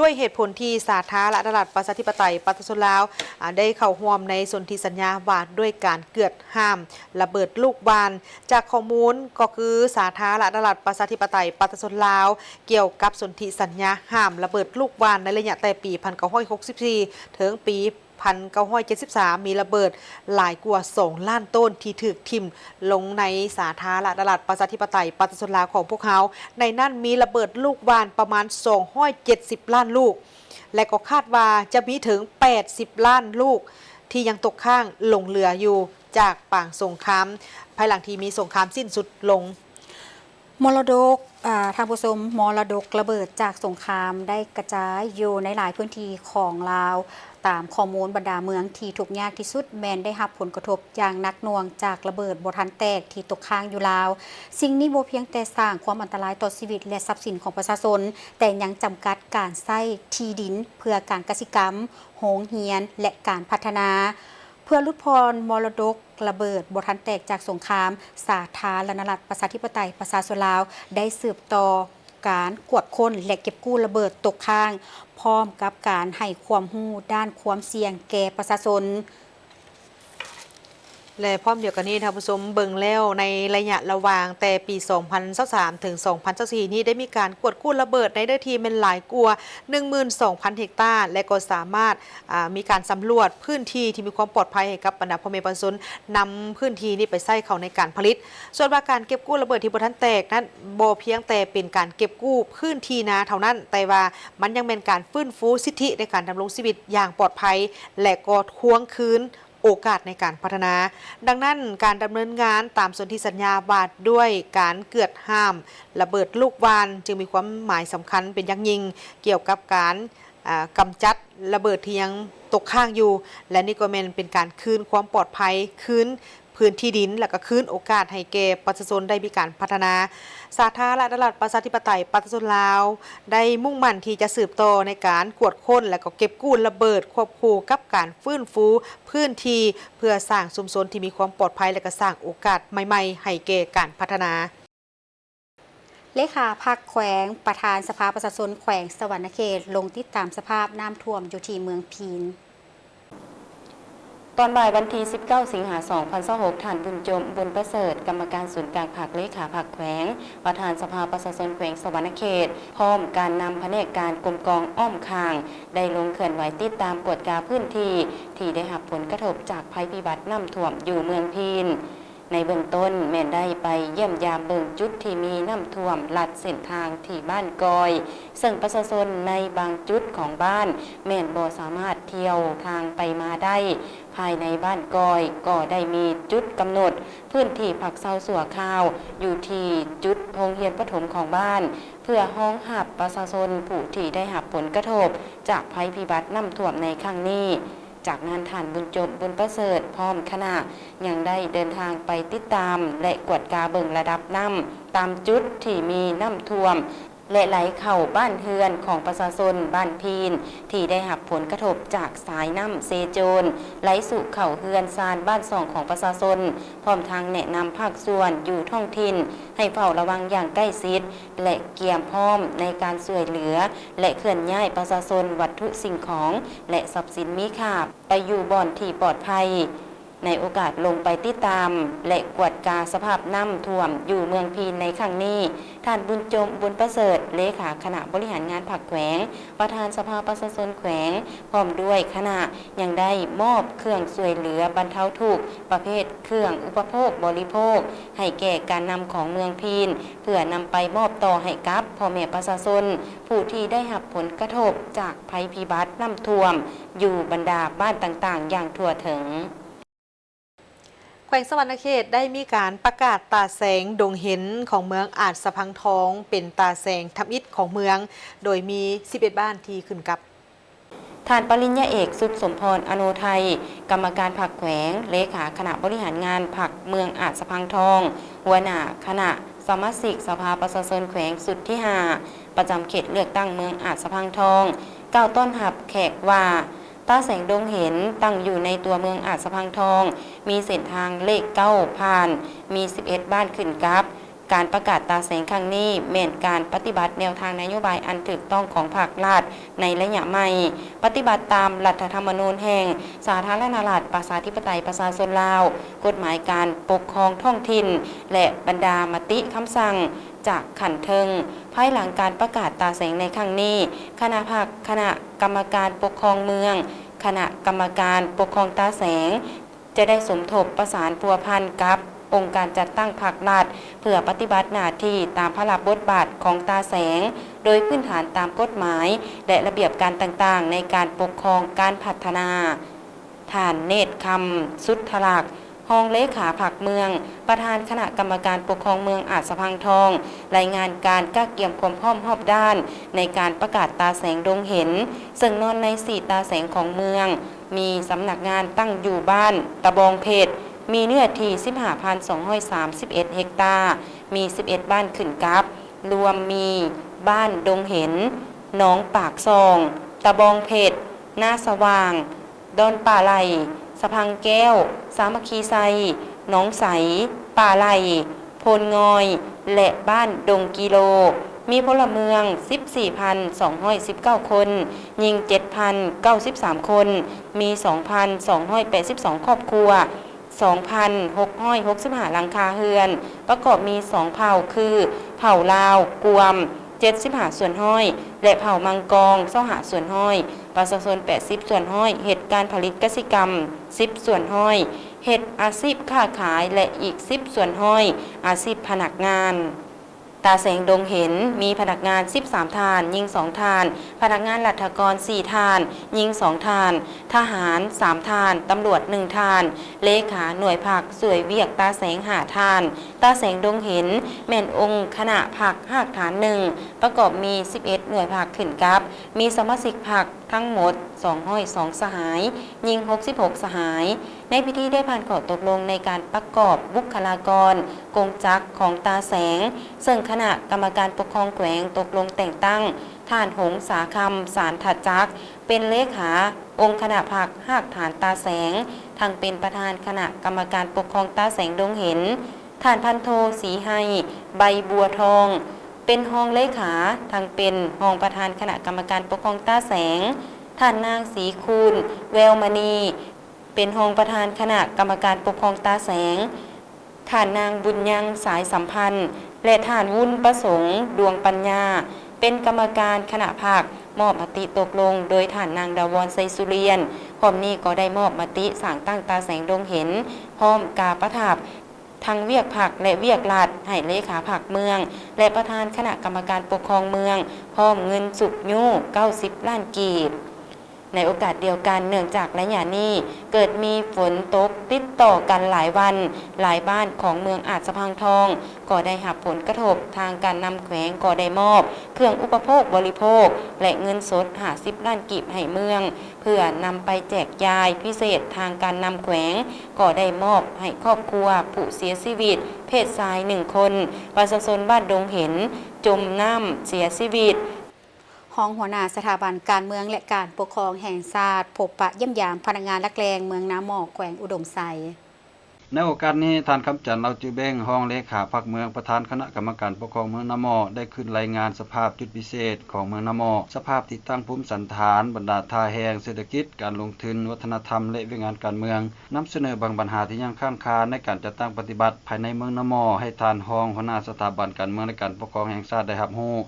ດ້ວຍເຫດຜົນທີ່ສາທາລະນະລັດ ປະຊາທິປະໄຕ ປະຊາຊົນລາວ ອາ ໄດ້ເຂົ້າຮ່ວມໃນສົນທິສັນຍາວ່າດ້ວຍການເກືອດຫ້າມລະເບີດລູກຫວ່ານ. ຈາກຂໍ້ມູນກໍຄື ສາທາລະນະລັດ ປະຊາທິປະໄຕ ປະຊາຊົນລາວ ກ່ຽວກັບສົນທິສັນຍາຫ້າມລະເບີດລູກຫວ່ານ ໃນໄລຍະແຕ່ປີພັນເກົ້າຮ້ອຍຫົກສິບສີ່ ເຖິງປີ ພັນເກົ້າຮ້ອຍເຈັດສິບສາມ ມີລະເບີດຫຼາຍກວ່າສອງລ້ານໂຕນທີ່ຖືກຖິ້ມລົງໃນສາທາລະນະລັດ ປະຊາທິປະໄຕ ປະຊາຊົນລາວຂອງພວກເຮົາ. ໃນນັ້ນມີລະເບີດລູກຫວ່ານປະມານສອງຮ້ອຍເຈັດສິບລ້ານລູກ ແລະ ກໍຄາດວ່າຈະມີເຖິງແປດສິບລ້ານລູກທີ່ຍັງຕົກຄ້າງຫຼົງເຫຼືອຢູ່ຈາກປາງສົງຄາມ ພາຍຫຼັງທີ່ມີສົງຄາມສິ້ນສຸດລົງ. ມໍລະດົກ ອາ ທ່ານຜູ້ຊົມ, ມໍລະດົກລະເບີດຈາກສົງຄາມໄດ້ກະຈາຍຢູ່ໃນຫຼາຍພື້ນທີ່ຂອງລາວ. ຕາມຂໍ້ມູນ, ບັນດາເມືອງທີ່ທຸກຍາກທີ່ສຸດແມ່ນໄດ້ຮັບຜົນກະທົບຢ່າງໜັກໜ່ວງຈາກລະເບີດບໍ່ທັນແຕກທີ່ຕົກຄ້າງຢູ່ລາວ. ສິ່ງນີ້ບໍ່ພຽງແຕ່ສ້າງຄວາມອັນຕະລາຍຕໍ່ຊີວິດ ແລະ ຊັບສິນຂອງປະຊາຊົນ, ແຕ່ຍັງຈຳກັດການໃຊ້ທີ່ດິນເພື່ອການກະສິກຳ, ໂຮງຮຽນ ແລະ ການພັດທະນາ. ເພື່ອຫຼຸດຜ່ອນມໍລະດົກລະເບີດບໍ່ທັນແຕກຈາກສົງຄາມ, ສາທາລະນະລັດ ປະຊາທິປະໄຕ ປະຊາຊົນລາວ ໄດ້ສືບຕໍ່ການກວດຄົ້ນ ແລະ ເກັບກູ້ລະເບີດຕົກຄ້າງ, ພ້ອມກັບການໃຫ້ຄວາມຮູ້ດ້ານຄວາມສ່ຽງແກ່ປະຊາຊົນ. ແລະ ພ້ອມດຽວກັນນີ້, ທ່ານຜູ້ຊົມ, ເບິ່ງແລ້ວໃນໄລຍະລະຫວ່າງແຕ່ປີສອງພັນຊາວສາມ ເຖິງ ສອງພັນຊາວສີ່ ນີ້ ໄດ້ມີການກວດກູ້ລະເບີດໃນເນື້ອທີ່ແມ່ນຫຼາຍກວ່າ ໜຶ່ງໝື່ນສອງພັນເຮັກຕາ ແລະ ກໍສາມາດ ອາ ມີການສຳຫຼວດພື້ນທີ່ທີ່ມີຄວາມປອດໄພໃຫ້ກັບບັນດາພໍ່ແມ່ປະຊາຊົນ ນຳພື້ນທີ່ນີ້ໄປໃຊ້ເຂົ້າໃນການຜະລິດ. ສ່ວນວ່າການເກັບກູ້ລະເບີດທີ່ບໍ່ທັນແຕກນັ້ນ ບໍ່ພຽງແຕ່ເປັນການເກັບກູ້ພື້ນທີ່ນາເທົ່ານັ້ນ, ແຕ່ວ່າມັນຍັງແມ່ນການຟື້ນຟູສິດທິໃນການດຳລົງຊີວິດຢ່າງປອດໄພ ແລະ ກໍທວງຄືນໂອກາດໃນການພັດທະນາ. ດັ່ງນັ້ນ, ການດຳເນີນງານຕາມສົນທິສັນຍາວ່າດ້ວຍການເກືອດຫ້າມລະເບີດລູກຫວ່ານ ຈຶ່ງມີຄວາມໝາຍສຳຄັນເປັນຢ່າງຍິ່ງ ກ່ຽວກັບການ ອາ ກຳຈັດລະເບີດທີ່ຍັງຕົກຄ້າງຢູ່ ແລະ ນີ້ກໍແມ່ນເປັນການຄືນຄວາມປອດໄພ, ຄືນພື້ນທີ່ດິນ ແລະ ກໍຄືນໂອກາດໃຫ້ແກ່ປະຊາຊົນໄດ້ມີການພັດທະນາ. ສາທາລະນະລັດ ປະຊາທິປະໄຕ ປະຊາຊົນລາວ ໄດ້ມຸ່ງໝັ້ນທີ່ຈະສືບຕໍ່ໃນການກວດຄົ້ນ ແລະ ກໍເກັບກູ້ລະເບີດ ຄວບຄູ່ກັບການຟື້ນຟູພື້ນທີ່ ເພື່ອສ້າງຊຸມຊົນທີ່ມີຄວາມປອດໄພ ແລະ ກໍສ້າງໂອກາດໃໝ່ໆໃຫ້ແກ່ການພັດທະນາ. ເລຂາພັກແຂວງ, ປະທານສະພາປະຊາຊົນແຂວງສະຫວັນນະເຂດ ລົງຕິດຕາມສະພາບນ້ຳຖ້ວມຢູ່ທີ່ເມືອງພີນ. ຕອນບ່າຍວັນທີສິບເກົ້າ ສິງຫາ ສອງພັນຊາວຫົກ, ທ່ານ ບຸນຈົມ ບຸນປະເສີດ ກຳມະການສູນກາງພັກ, ເລຂາພັກແຂວງ, ປະທານສະພາປະຊາຊົນແຂວງສະຫວັນນະເຂດ ພ້ອມການນຳພະແນກການກົມກອງອ້ອມຂ້າງ ໄດ້ລົງເຄື່ອນໄຫວຕິດຕາມກວດກາພື້ນທີ່ທີ່ໄດ້ຮັບຜົນກະທົບຈາກໄພພິບັດນ້ຳຖ້ວມຢູ່ເມືອງພີນ. ໃນເບື້ອງຕົ້ນແມ່ນໄດ້ໄປຢ້ຽມຢາມເບິ່ງຈຸດທີ່ມີນ້ຳຖ້ວມລັດເສັ້ນທາງທີ່ບ້ານກອຍ, ເຊິ່ງປະຊາຊົນໃນບາງຈຸດຂອງບ້ານແມ່ນບໍ່ສາມາດທ່ຽວທາງໄປມາໄດ້. ພາຍໃນບ້ານກອຍກໍໄດ້ມີຈຸດກຳນົດພື້ນທີ່ພັກເຊົາຊົ່ວຄາວຢູ່ທີ່ຈຸດໂຮງຮຽນປະຖົມຂອງບ້ານ ເພື່ອຮອງຮັບປະຊາຊົນຜູ້ທີ່ໄດ້ຮັບຜົນກະທົບຈາກໄພພິບັດນ້ຳຖ້ວມໃນຄັ້ງນີ້. ຈາກນັ້ນ, ທ່ານ ບຸນຈົມ ບຸນປະເສີດ ພ້ອມຄະນະ ຍັງໄດ້ເດີນທາງໄປຕິດຕາມ ແລະ ກວດກາເບິ່ງລະດັບນ້ຳຕາມຈຸດທີ່ມີນ້ຳຖ້ວມ ແລະ ໄຫຼເຂົ້າບ້ານເຮືອນຂອງປະຊາຊົນບ້ານພີນທີ່ໄດ້ຮັບຜົນກະທົບຈາກສາຍນ້ຳເຊໂຈນ ໄຫຼຊຸເຂົ້າເຮືອນຊານບ້ານຊ່ອງຂອງປະຊາຊົນ, ພ້ອມທັງແນະນຳພາກສ່ວນຢູ່ທ້ອງຖິ່ນໃຫ້ເຝົ້າລະວັງຢ່າງໃກ້ຊິດ ແລະ ກຽມພ້ອມໃນການຊ່ວຍເຫຼືອ ແລະ ເຄື່ອນຍ້າຍປະຊາຊົນ, ວັດຖຸສິ່ງຂອງ ແລະ ຊັບສິນມີຄ່າ ໄປຢູ່ບ່ອນທີ່ປອດໄພ. ໃນໂອກາດລົງໄປຕິດຕາມ ແລະ ກວດກາສະພາບນ້ຳຖ້ວມຢູ່ເມືອງພີນໃນຄັ້ງນີ້, ທ່ານ ບຸນຈົມ ບຸນປະເສີດ ເລຂາຄະນະບໍລິຫານງານພັກແຂວງ, ປະທານສະພາປະຊາຊົນແຂວງ ພ້ອມດ້ວຍຄະນະ ຍັງໄດ້ມອບເຄື່ອງຊ່ວຍເຫຼືອບັນເທົາທຸກປະເພດເຄື່ອງອຸປະໂພກບໍລິໂພກ ໃຫ້ແກ່ການນຳຂອງເມືອງພີນ ເພື່ອນຳໄປມອບຕໍ່ໃຫ້ກັບພໍ່ແມ່ປະຊາຊົນ ຜູ້ທີ່ໄດ້ຮັບຜົນກະທົບຈາກໄພພິບັດນ້ຳຖ້ວມຢູ່ບັນດາບ້ານຕ່າງໆຢ່າງທົ່ວເຖິງ. ແຂວງສະຫວັນນະເຂດໄດ້ມີການປະກາດຕາແສງດົງເຫັນຂອງເມືອງອາດສະພັງທອງ ເປັນຕາແສງທຳອິດຂອງເມືອງ, ໂດຍມີສິບເອັດບ້ານທີ່ຂຶ້ນກັບ. ທ່ານ ປະລິນຍາເອກ ສຸກສົມພອນ ອະໂນໄທ ກຳມະການພັກແຂວງ, ເລຂາຄະນະບໍລິຫານງານພັກເມືອງອາດສະພັງທອງ, ຫົວໜ້າຄະນະສະມາຊິກສະພາປະຊາຊົນແຂວງຊຸດທີຫ້າ ປະຈຳເຂດເລືອກຕັ້ງເມືອງອາດສະພັງທອງ ກ່າວຕ້ອນຮັບແຂກວ່າ, ຕາແສງດົງເຫັນຕັ້ງຢູ່ໃນຕົວເມືອງອາດສະພັງທອງ, ມີເສັ້ນທາງເລກເກົ້າຜ່ານ, ມີສິບເອັດບ້ານຂຶ້ນກັບ. ການປະກາດຕາແສງຄັ້ງນີ້ແມ່ນການປະຕິບັດແນວທາງນະໂຍບາຍອັນຖືກຕ້ອງຂອງພາກລັດໃນໄລຍະໃໝ່, ປະຕິບັດຕາມລັດຖະທຳມະນູນແຫ່ງສາທາລະນະລັດ ປະຊາທິປະໄຕ ປະຊາຊົນລາວ, ກົດໝາຍການປົກຄອງທ້ອງຖິ່ນ ແລະ ບັນດາມະຕິຄຳສັ່ງຈາກຂັ້ນເທິງ. ພາຍຫຼັງການປະກາດຕາແສງໃນຄັ້ງນີ້, ຄະນະພັກ, ຄະນະກຳມະການປົກຄອງເມືອງ, ຄະນະກຳມະການປົກຄອງຕາແສງ ຈະໄດ້ສົມທົບປະສານພົວພັນກັບອົງການຈັດຕັ້ງພາກລັດ ເພື່ອປະຕິບັດໜ້າທີ່ຕາມພາລະບົດບາດຂອງຕາແສງ, ໂດຍພື້ນຖານຕາມກົດໝາຍ ແລະ ລະບຽບການຕ່າງໆໃນການປົກຄອງການພັດທະນາ. ທ່ານ ເນດຄຳ ສຸດທະລັກ ຮອງເລຂາພັກເມືອງ, ປະທານຄະນະກຳມະການປົກຄອງເມືອງອາດສະພັງທອງ ລາຍງານການກະກຽມຄວາມພ້ອມຮອບດ້ານໃນການປະກາດຕາແສງດົງເຫັນ, ເຊິ່ງໜຶ່ງໃນສີ່ຕາແສງຂອງເມືອງ ມີສຳນັກງານຕັ້ງຢູ່ບ້ານຕະບອງເພັດ, ມີເນື້ອທີ່ສິບຫ້າພັນສອງຮ້ອຍສາມສິບເອັດເຮັກຕາ, ມີສິບເອັດບ້ານຂຶ້ນກັບ, ລວມມີບ້ານດົງເຫັນ, ໜອງປາກຊ່ອງ, ຕະບອງເພັດ, ນາສະຫວ່າງ, ດອນປ່າໄຫຼ, ສະພັງແກ້ວ, ສາມັກຄີໄຊ, ໜອງໃສ, ປ່າໄຫຼ, ໂພນງອຍ ແລະ ບ້ານດົງກິໂລ, ມີພົນລະເມືອງສິບສີ່ພັນສອງຮ້ອຍສິບເກົ້າຄົນ, ຍິງເຈັດພັນເກົ້າສິບສາມຄົນ, ມີສອງພັນສອງຮ້ອຍແປດສິບສອງຄອບຄົວ, ສອງພັນຫົກຮ້ອຍຫົກສິບຫ້າຫຼັງຄາເຮືອນ, ປະກອບມີສອງເຜົ່າຄື ເຜົ່າລາວກວມ ເຈັດສິບຫ້າສ່ວນຮ້ອຍ ແລະ ເຜົ່າມັງກອງ ຊາວຫ້າສ່ວນຮ້ອຍ, ປະຊາຊົນ ແປດສິບສ່ວນຮ້ອຍ ເຮັດການຜະລິດກະສິກຳ ສິບສ່ວນຮ້ອຍ, ເຮັດອາຊີບຄ້າຂາຍ ແລະ ອີກ ສິບສ່ວນຮ້ອຍ ອາຊີບພະນັກງານ. ຕາແສງດົງເຫັນ ມີພະນັກງານ ສິບສາມທ່ານ, ຍິງ ສອງທ່ານ, ພະນັກງານລັດຖະກອນ ສີ່ທ່ານ, ຍິງ ສອງທ່ານ, ທະຫານ ສາມທ່ານ, ຕຳຫຼວດ ໜຶ່ງທ່ານ, ເລຂາໜ່ວຍພັກຊ່ວຍວຽກຕາແສງ ຫ້າທ່ານ. ຕາແສງດົງເຫັນ ແມ່ນອົງຄະນະພັກຮາກຖານໜຶ່ງ ປະກອບມີ ສິບເອັດໜ່ວຍພັກຂຶ້ນກັບ, ມີສະມາຊິກພັກທັງໝົດ ສອງຮ້ອຍສອງສະຫາຍ, ຍິງ ຫົກສິບຫົກສະຫາຍ. ໃນພິທີໄດ້ຜ່ານຂໍ້ຕົກລົງໃນການປະກອບບຸກຄະລາກອນກົງຈັກຂອງຕາແສງ, ເຊິ່ງຄະນະກຳມະການປົກຄອງແຂວງຕົກລົງແຕ່ງຕັ້ງ ທ່ານ ຫົງສາຄຳ ສານທະຈັກ ເປັນເລຂາອົງຄະນະພັກຮາກຖານຕາແສງ, ທັງເປັນປະທານຄະນະກຳມະການປົກຄອງຕາແສງດົງເຫັນ, ທ່ານ ພັນໂທ ສີໄຮ ໃບບົວທອງ ເປັນຮອງເລຂາ, ທັງເປັນຮອງປະທານຄະນະກຳມະການປົກຄອງຕາແສງ, ທ່ານ ນາງ ສີຄູນ ແວວມະນີ ເປັນຮອງປະທານຄະນະກຳມະການປົກຄອງຕາແສງ, ທ່ານນາງ ບຸນຍັງ ສາຍສຳພັນ ແລະ ທ່ານ ວຸນປະສົງ ດວງປັນຍາ ເປັນກຳມະການຄະນະພັກ, ມອບມະຕິຕົກລົງໂດຍທ່ານນາງ ດາວອນ ໄຊສຸລຽນ. ພ້ອມນີ້ກໍໄດ້ມອບມະຕິສ້າງຕັ້ງຕາແສງດົງເຫັນ ພ້ອມກາປະທັບທັງວຽກພັກ ແລະ ວຽກລັດ ໃຫ້ເລຂາພັກເມືອງ ແລະ ປະທານຄະນະກຳມະການປົກຄອງເມືອງ ພ້ອມເງິນຊຸກຍູ້ ເກົ້າສິບລ້ານກີບ. ໃນໂອກາດດຽວກັນ, ເນື່ອງຈາກໄລຍະນີ້ເກີດມີຝົນຕົກຕິດຕໍ່ກັນຫຼາຍວັນ, ຫຼາຍບ້ານຂອງເມືອງອາດສະພັງທອງກໍໄດ້ຮັບຜົນກະທົບ, ທາງການນຳແຂວງກໍໄດ້ມອບເຄື່ອງອຸປະໂພກບໍລິໂພກ ແລະ ເງິນສົດ ຫ້າສິບລ້ານກີບໃຫ້ເມືອງ ເພື່ອນຳໄປແຈກຈ່າຍພິເສດ. ທາງການນຳແຂວງກໍໄດ້ມອບໃຫ້ຄອບຄົວຜູ້ເສຍຊີວິດເພດຊາຍໜຶ່ງຄົນ, ປະຊາຊົນບ້ານດົງເຫັນຈົມນ້ຳເສຍຊີວິດ. ຮອງຫົວໜ້າສະຖາບັນການເມືອງ ແລະ ການປົກຄອງແຫ່ງຊາດ ພົບປະຢ້ຽມຢາມພະນັກງານຫຼັກແຫຼ່ງເມືອງນາໝໍ້ ແຂວງອຸດົມໄຊ. ໃນໂອກາດນີ້, ທ່ານ ຄຳຈັນ ເລົ່າຈື່ເບັງ ຮອງເລຂາພັກເມືອງ, ປະທານຄະນະກຳມະການປົກຄອງເມືອງນາໝໍ້ ໄດ້ຂຶ້ນລາຍງານສະພາບຈຸດພິເສດຂອງເມືອງນາໝໍ້, ສະພາບທີ່ຕັ້ງພູມສັນຖານ, ບັນດາທ່າແຮງ, ເສດຖະກິດ, ການລົງທຶນ, ວັດທະນະທຳ ແລະ ວຽກງານການເມືອງ, ນຳສະເໜີບາງບັນຫາທີ່ຍັງຄ້າງຄາໃນການຈັດຕັ້ງປະຕິບັດພາຍໃນເມືອງນາໝໍ້ ໃຫ້ທ່ານຮອງຫົວໜ້າສະຖາບັນການເມືອງ ແລະ ການປົກຄອງແຫ່ງຊາດໄດ້ຮັບຮູ້.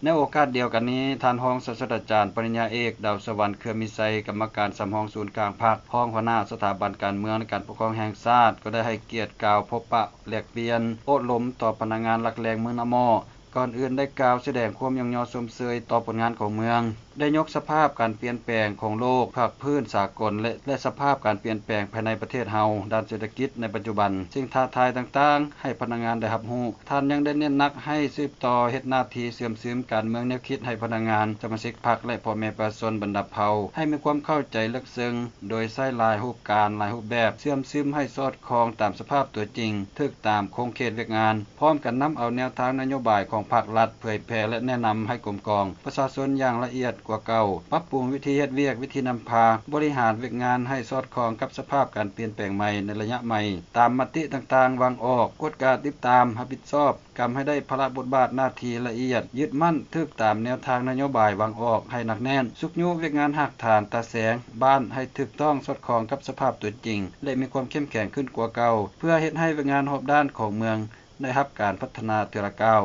ໃນໂອກາດດຽວກັນນີ້, ທ່ານຮອງສາດສະດາຈານ ປະລິນຍາເອກ ດາວສະຫວັນ ເຄືອມີໄຊ ກຳມະການສຳຮອງສູນກາງພັກ, ຮອງຫົວໜ້າສະຖາບັນການເມືອງ ແລະ ການປົກຄອງແຫ່ງຊາດ ກໍໄດ້ໃຫ້ກຽດກ່າວພົບປະແລກປ່ຽນໂອ້ລົມຕໍ່ພະນັກງານຫຼັກແຫຼ່ງເມືອງນາໝໍ້. ກ່ອນອື່ນໄດ້ກ່າວສະແດງຄວາມຍ້ອງຍໍຊົມເຊີຍຕໍ່ຜົນງານຂອງເມືອງ, ໄດ້ຍົກສະພາບການປ່ຽນແປງຂອງໂລກ, ພາກພື້ນສາກົນ ແລະ ແລະ ສະພາບການປ່ຽນແປງພາຍໃນປະເທດເຮົາດ້ານເສດຖະກິດໃນປັດຈຸບັນ, ສິ່ງທ້າທາຍຕ່າງໆ ໃຫ້ພະນັກງານໄດ້ຮັບຮູ້. ທ່ານຍັງໄດ້ເນັ້ນໜັກໃຫ້ສືບຕໍ່ເຮັດໜ້າທີ່ເຊື່ອມຊຶມການເມືອງແນວຄິດໃຫ້ພະນັກງານ, ສະມາຊິກພັກ ແລະ ພໍ່ແມ່ປະຊາຊົນບັນດາເຜົ່າ ໃຫ້ມີຄວາມເຂົ້າໃຈເລິກເຊິ່ງ, ໂດຍໃຊ້ຫຼາຍຮູບການ, ຫຼາຍຮູບແບບ, ເຊື່ອມຊຶມໃຫ້ສອດຄ່ອງຕາມສະພາບຕົວຈິງ, ຖືກຕາມຂົງເຂດວຽກງານ, ພ້ອມກັນນຳເອົາແນວທາງນະໂຍບາຍຂອງພາກລັດ ເຜີຍແຜ່ ແລະ ແນະນຳໃຫ້ກົມກອງປະຊາຊົນຢ່າງລະອຽດກວ່າເກົ່າ, ປັບປຸງວິທີເຮັດວຽກ, ວິທີນຳພາ, ບໍລິຫານວຽກງານໃຫ້ສອດຄ່ອງກັບສະພາບການປ່ຽນແປງໃໝ່ໃນໄລຍະໃໝ່, ຕາມມະຕິຕ່າງໆວາງອອກ, ກວດກາ, ຕິດຕາມ, ຮັບຜິດຊອບ, ກຳໃຫ້ໄດ້ພາລະບົດບາດໜ້າທີ່ລະອຽດ, ຍຶດໝັ້ນຖືກຕາມແນວທາງນະໂຍບາຍວາງອອກໃຫ້ໜັກແໜ້ນ, ຊຸກຍູ້ວຽກງານຮາກຖານຕາແສງບ້ານໃຫ້ຖືກຕ້ອງສອດຄ່ອງກັບສະພາບຕົວຈິງ ແລະ ມີຄວາມເຂັ້ມແຂງຂຶ້ນກວ່າເກົ່າ, ເພື່ອເຮັດໃຫ້ວຽກງານຮອບດ້ານຂອງເມືອງໄດ້ຮັບການພັດທະນາເທື່ອລະກ້າວ.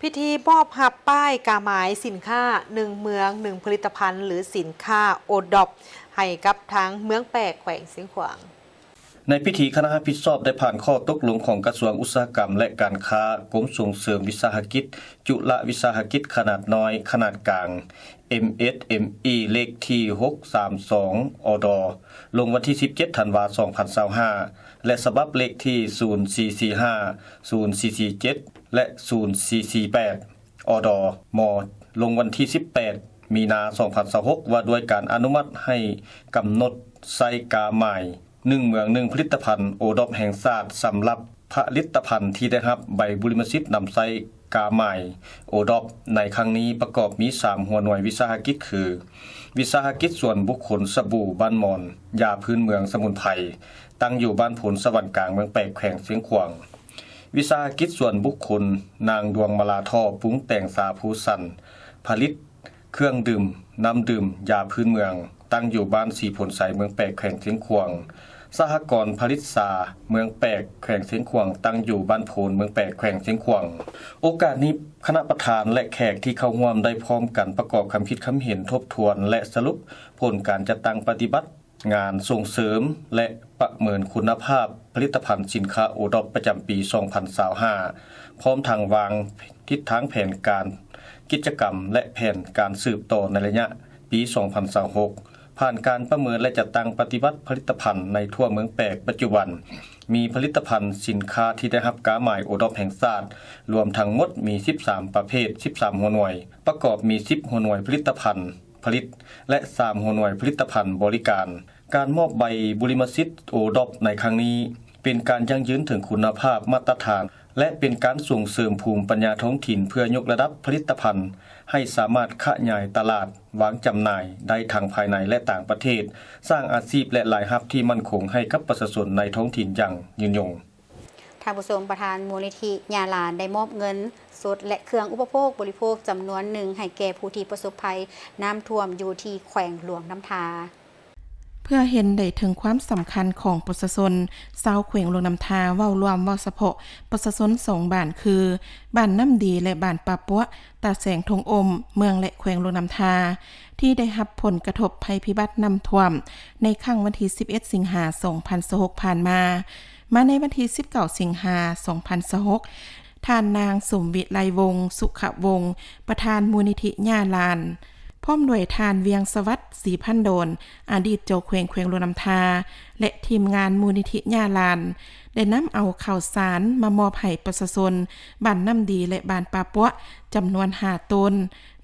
ພິທີມອບຮັບປ້າຍກາໝາຍສິນຄ້າ ໜຶ່ງເມືອງ ໜຶ່ງຜະລິດຕະພັນ ຫຼື ສິນຄ້າ ໂອດອບ ໃຫ້ກັບທາງເມືອງແປກ ແຂວງຊຽງຂວາງ. ໃນພິທີ, ຄະນະຮັບຜິດຊອບໄດ້ຜ່ານຂໍ້ຕົກລົງຂອງກະຊວງອຸດສາຫະກຳ ແລະ ການຄ້າ, ກົມສົ່ງເສີມວິສາຫະກິດ, ຈຸລະວິສາຫະກິດຂະໜາດນ້ອຍ, ຂະໜາດກາງ ເອັມເອສເອັມອີ ເລກທີຫົກສາມສອງ ອດ ລົງວັນທີສິບເຈັດ ທັນວາ ສອງພັນຊາວຫ້າ, ແລະ ສະບັບເລກທີ ສູນສີ່ສີ່ຫ້າ ສູນສີ່ສີ່ເຈັດ ແລະ ສູນສີ່ສີ່ແປດ ອດ ມ ລົງວັນທີສິບແປດ ມີນາ ສອງພັນຊາວຫົກ ວ່າດ້ວຍການອະນຸມັດໃຫ້ກຳນົດໃຊ້ກາໝາຍ ໜຶ່ງເມືອງໜຶ່ງຜະລິດຕະພັນ ໂອດອບແຫ່ງຊາດ ສຳລັບຜະລິດຕະພັນທີ່ໄດ້ຮັບໃບບຸລິມະສິດນຳໃຊ້ກາໝາຍ ໂອດອບ ໃນຄັ້ງນີ້ປະກອບມີສາມຫົວໜ່ວຍວິສາຫະກິດຄື ວິສາຫະກິດສ່ວນບຸກຄົນສະບູບ້ານມອນ ຢາພື້ນເມືອງສະໝຸນໄພ ຕັ້ງຢູ່ບ້ານໂພນສະຫວັນກາງ ເມືອງແປກ ແຂວງຊຽງຂວາງ, ວິສາຫະກິດສ່ວນບຸກຄົນນາງດວງມາລາທໍ່ ປຸງແຕ່ງຊາພູສັນ ຜະລິດ ເຄື່ອງດື່ມ, ນ້ຳດື່ມ, ຢາພື້ນເມືອງ, ຕັ້ງຢູ່ບ້ານສີໂພນໄຊ ເມືອງແປກ ແຂວງຊຽງຂວາງ, ສະຫະກອນຜະລິດຊາ ເມືອງແປກ ແຂວງຊຽງຂວາງ, ຕັ້ງຢູ່ບ້ານໂພນ ເມືອງແປກ ແຂວງຊຽງຂວາງ. ໂອກາດນີ້, ຄະນະປະທານ ແລະ ແຂກທີ່ເຂົ້າຮ່ວມໄດ້ພ້ອມກັນປະກອບຄຳຄິດຄຳເຫັນ, ທົບທວນ ແລະ ສະຫຼຸບຜົນການຈັດຕັ້ງປະຕິບັດ ງານສົ່ງເສີມ ແລະ ປະເມີນຄຸນນະພາບຜະລິດຕະພັນສິນຄ້າໂອດອບປະຈຳປີສອງພັນຊາວຫ້າ ພ້ອມທັງວາງທິດທາງແຜນການກິດຈະກຳ ແລະ ແຜນການສືບຕໍ່ໃນໄລຍະປີສອງພັນຊາວຫົກ ຜ່ານການປະເມີນ ແລະ ຈັດຕັ້ງປະຕິບັດຜະລິດຕະພັນໃນທົ່ວເມືອງແປກ. ປັດຈຸບັນມີຜະລິດຕະພັນສິນຄ້າທີ່ໄດ້ຮັບກາໝາຍໂອດອບແຫ່ງຊາດ ລວມທັງໝົດມີສິບສາມປະເພດ, ສິບສາມຫົວໜ່ວຍ, ປະກອບມີສິບຫົວໜ່ວຍຜະລິດຕະພັນ ຜະລິດ ແລະ ສາມຫົວໜ່ວຍຜະລິດຕະພັນບໍລິການ. ການມອບໃບບຸລິມະສິດໂອດອບໃນຄັ້ງນີ້ ເປັນການຢັ້ງຢືນເຖິງຄຸນນະພາບມາດຕະຖານ ແລະ ເປັນການສົ່ງເສີມພູມປັນຍາທ້ອງຖິ່ນ ເພື່ອຍົກລະດັບຜະລິດຕະພັນໃຫ້ສາມາດຂະຫຍາຍຕະຫຼາດວາງຈຳໜ່າຍໄດ້ທັງພາຍໃນ ແລະ ຕ່າງປະເທດ, ສ້າງອາຊີບ ແລະ ລາຍຮັບທີ່ໝັ້ນຄົງໃຫ້ກັບປະຊາຊົນໃນທ້ອງຖິ່ນຢ່າງຍືນຍົງ. ທ່ານຜູ້ຊົມ, ປະທານມູນນິທິຍ່າຫຼານໄດ້ມອບເງິນສົດ ແລະ ເຄື່ອງອຸປະໂພກບໍລິໂພກຈຳນວນໜຶ່ງ ໃຫ້ແກ່ຜູ້ທີ່ປະສົບໄພນ້ຳຖ້ວມຢູ່ທີ່ແຂວງຫຼວງນ້ຳທາ. ເພື່ອເຫັນໄດ້ເຖິງຄວາມສຳຄັນຂອງປະຊາຊົນຊາວແຂວງຫຼວງນ້ຳທາ ເວົ້າລວມ, ເວົ້າສະເພາະປະຊາຊົນສອງບ້ານຄື ບ້ານນ້ຳດີ ແລະ ບ້ານປ່າປົວະ ຕາແສງ ທົ່ງອົມ ເມືອງ ແລະ ແຂວງຫຼວງນ້ຳທາ ທີ່ໄດ້ຮັບຜົນກະທົບໄພພິບັດນ້ຳຖ້ວມ ໃນຄັ້ງວັນທີສິບເອັດ ສິງຫາ ສອງພັນຊາວຫົກ ຜ່ານມາ. ມາໃນວັນທີສິບເກົ້າ ສິງຫາ ສອງພັນຊາວຫົກ ທ່ານນາງ ສົມວິໄລວົງ ສຸຂະວົງ ປະທານມູນນິທິຍ່າຫຼານ ພ້ອມດ້ວຍທ່ານ ວຽງສະຫວັດ ສີພັນດອນ ອະດີດເຈົ້າແຂວງແຂວງຫຼວງນ້ຳທາ ແລະ ທີມງານມູນນິທິຍ່າຫຼານ ໄດ້ນຳເອົາເຂົ້າສານມາມອບໃຫ້ປະຊາຊົນບ້ານນ້ຳດີ ແລະ ບ້ານປ່າປົວະ ຈຳນວນຫ້າໂຕນ,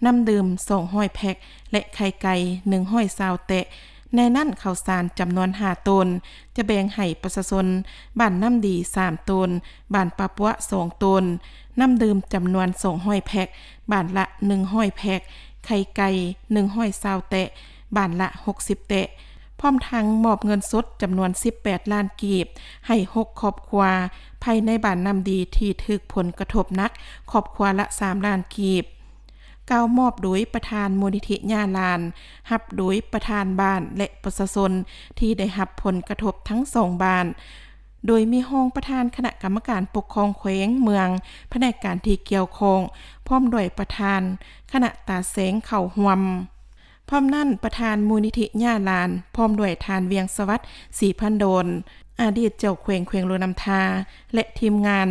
ນ້ຳດື່ມສອງຮ້ອຍແພັກ ແລະ ໄຂ່ໄກ່ໜຶ່ງຮ້ອຍຊາວແຕະ. ໃນນັ້ນເຂົ້າສານຈຳນວນຫ້າໂຕນ ຈະແບ່ງໃຫ້ປະຊາຊົນບ້ານນ້ຳດີສາມໂຕນ, ບ້ານປ່າປົວະສອງໂຕນ, ນ້ຳດື່ມຈຳນວນສອງຮ້ອຍແພັກ, ບ້ານລະໜຶ່ງຮ້ອຍແພັກ, ໄຂ່ໄກ່ໜຶ່ງຮ້ອຍຊາວແຕະ, ບ້ານລະຫົກສິບແຕະ, ພ້ອມທັງມອບເງິນສົດຈຳນວນສິບແປດລ້ານກີບ ໃຫ້ຫົກຄອບຄົວພາຍໃນບ້ານນ້ຳດີທີ່ຖືກຜົນກະທົບໜັກ, ຄອບຄົວລະສາມລ້ານກີບ. ກ່າວມອບໂດຍປະທານມູນນິທິຍ່າຫຼານ, ຮັບໂດຍປະທານບ້ານ ແລະ ປະຊາຊົນທີ່ໄດ້ຮັບຜົນກະທົບທັງສອງບ້ານ, ໂດຍມີຮອງປະທານຄະນະກຳມະການປົກຄອງແຂວງ, ເມືອງ, ພະແນກການທີ່ກ່ຽວຂ້ອງ, ພ້ອມດ້ວຍປະທານຄະນະຕາແສງເຂົ້າຮ່ວມ. ພ້ອມນັ້ນ, ປະທານມູນນິທິຍ່າຫຼານ ພ້ອມດ້ວຍທ່ານ ວຽງສະຫວັດ ສີພັນດອນ ອະດີດເຈົ້າແຂວງແຂວງຫຼວງນ້ຳທາ ແລະ ທີມງານ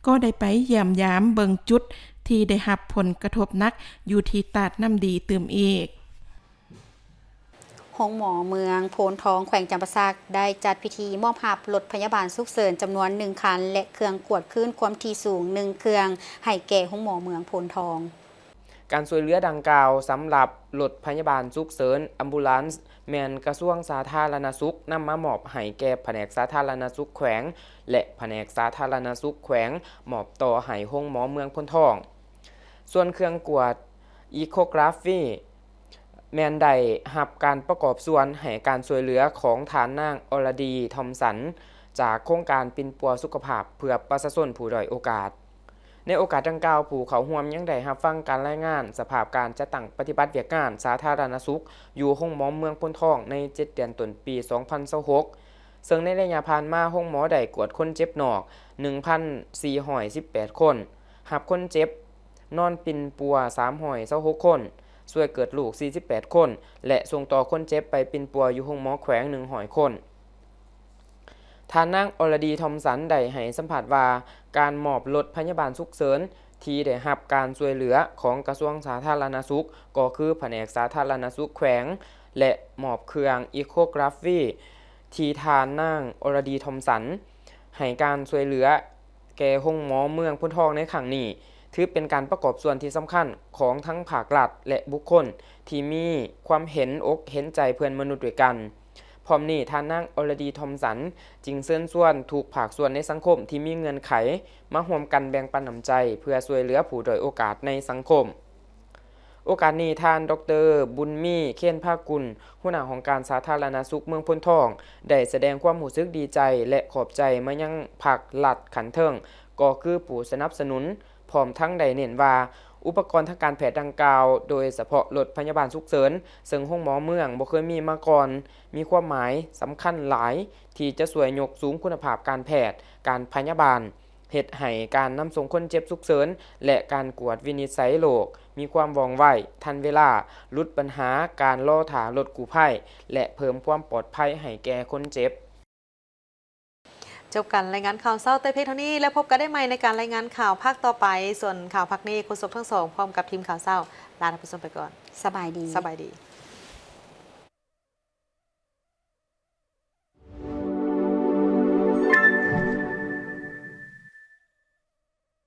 ກໍໄດ້ໄປຢ້ຽມຢາມເບິ່ງຈຸດທີ່ໄດ້ຮັບຜົນກະທົບໜັກຢູ່ທີ່ຕາດນ້ຳດີຕື່ມອີກ. ໂຮງໝໍເມືອງໂພນທອງ ແຂວງຈຳປາສັກ ໄດ້ຈັດພິທີມອບຮັບລົດພະຍາບານສຸກເສີນຈຳນວນໜຶ່ງຄັນ ແລະ ເຄື່ອງກວດຄື້ນຄວາມຖີ່ສູງໜຶ່ງເຄື່ອງ ໃຫ້ແກ່ໂຮງໝໍເມືອງໂພນທອງ. ການຊ່ວຍເຫຼືອດັ່ງກ່າວສຳລັບລົດພະຍາບານສຸກເສີນ Ambulance ແມ່ນກະຊວງສາທາລະນະສຸກນຳມາມອບໃຫ້ແກ່ພະແນກສາທາລະນະສຸກແຂວງ ແລະ ພະແນກສາທາລະນະສຸກແຂວງມອບຕໍ່ໃຫ້ໂຮງໝໍເມືອງໂພນທອງ. ສ່ວນເຄື່ອງກວດ Echography ແມ່ນໄດ້ຮັບການປະກອບສ່ວນໃຫ້ການຊ່ວຍເຫຼືອຂອງທ່ານນາງ ອອລະດີ ທອມສັນ ຈາກໂຄງການປິ່ນປົວສຸຂະພາບເພື່ອປະຊາຊົນຜູ້ດ້ອຍໂອກາດ. ໃນໂອກາດດັ່ງກ່າວ, ຜູ້ເຂົ້າຮ່ວມຍັງໄດ້ຮັບຟັງການລາຍງານສະພາບການຈັດຕັ້ງປະຕິບັດວຽກງານສາທາລະນະສຸກຢູ່ໂຮງໝໍເມືອງໂພນທອງໃນເຈັດເດືອນຕົ້ນປີສອງພັນຊາວຫົກ ເຊິ່ງໃນໄລຍະຜ່ານມາ ໂຮງໝໍໄດ້ກວດຄົນເຈັບນອກໜຶ່ງພັນສີ່ຮ້ອຍສິບແປດຄົນ, ຮັບຄົນເຈັບນອນປິ່ນປົວສາມຮ້ອຍຊາວຫົກຄົນ, ຊ່ວຍເກີດລູກສີ່ສິບແປດຄົນ ແລະ ສົ່ງຕໍ່ຄົນເຈັບໄປປິ່ນປົວຢູ່ໂຮງໝໍແຂວງໜຶ່ງຮ້ອຍຄົນ. ທ່ານນາງ ອອລະດີ ທອມສັນ ໄດ້ໃຫ້ສຳພາດວ່າ ການມອບລົດພະຍາບານສຸກເສີນທີ່ໄດ້ຮັບການຊ່ວຍເຫຼືອຂອງກະຊວງສາທາລະນະສຸກ ກໍຄືພະແນກສາທາລະນະສຸກແຂວງ ແລະ ມອບເຄື່ອງ Echography ທີ່ທ່ານນາງ ອອລະດີ ທອມສັນ ໃຫ້ການຊ່ວຍເຫຼືອແກ່ໂຮງໝໍເມືອງໂພນທອງໃນຄັ້ງນີ້ ຖືເປັນການປະກອບສ່ວນທີ່ສຳຄັນຂອງທັງພາກລັດ ແລະ ບຸກຄົນທີ່ມີຄວາມເຫັນອົກເຫັນໃຈເພື່ອນມະນຸດດ້ວຍກັນ. ພ້ອມນີ້, ທ່ານນາງ ອອລະດີ ທອມສັນ ຈຶ່ງເຊີນຊວນທຸກພາກສ່ວນໃນສັງຄົມທີ່ມີເງື່ອນໄຂ ມາຮ່ວມກັນແບ່ງປັນນ້ຳໃຈ ເພື່ອຊ່ວຍເຫຼືອຜູ້ດ້ອຍໂອກາດໃນສັງຄົມ. ໂອກາດນີ້, ທ່ານ ດອກເຕີ ບຸນມີ ເຄນພາກຸນ ຫົວໜ້າຫ້ອງການສາທາລະນະສຸກເມືອງໂພນທອງ ໄດ້ສະແດງຄວາມຮູ້ສຶກດີໃຈ ແລະ ຂອບໃຈມາຍັງພາກລັດຂັ້ນເທິງ ກໍຄືຜູ້ສະໜັບສະໜູນ, ພ້ອມທັງໄດ້ເນັ້ນວ່າ ອຸປະກອນທາງການແພດດັ່ງກ່າວ, ໂດຍສະເພາະລົດພະຍາບານສຸກເສີນ, ເຊິ່ງໂຮງໝໍເມືອງບໍ່ເຄີຍມີມາກ່ອນ, ມີຄວາມໝາຍສຳຄັນຫຼາຍ ທີ່ຈະຊ່ວຍຍົກສູງຄຸນນະພາບການແພດ, ການພະຍາບານ, ເຮັດໃຫ້ການນຳສົ່ງຄົນເຈັບສຸກເສີນ ແລະ ການກວດວິນິດໄສໂລກ ມີຄວາມວ່ອງໄວ, ທັນເວລາ, ຫຼຸດບັນຫາການລໍຖ້າລົດກູ້ໄພ ແລະ ເພີ່ມຄວາມປອດໄພໃຫ້ແກ່ຄົນເຈັບ. ຈົບການລາຍງານຂ່າວເຊົ້າແຕ່ພຽງເທົ່ານີ້ ແລະ ພົບກັນໄດ້ໃໝ່ໃນການລາຍງານຂ່າວພາກຕໍ່ໄປ. ສ່ວນຂ່າວພາກນີ້, ໂຄສົກທັງສອງ ພ້ອມກັບທີມຂ່າວເຊົ້າ ລາທ່ານຜູ້ຊົມໄປກ່ອນ. ສະບາຍດີ. ສະບາຍດີ.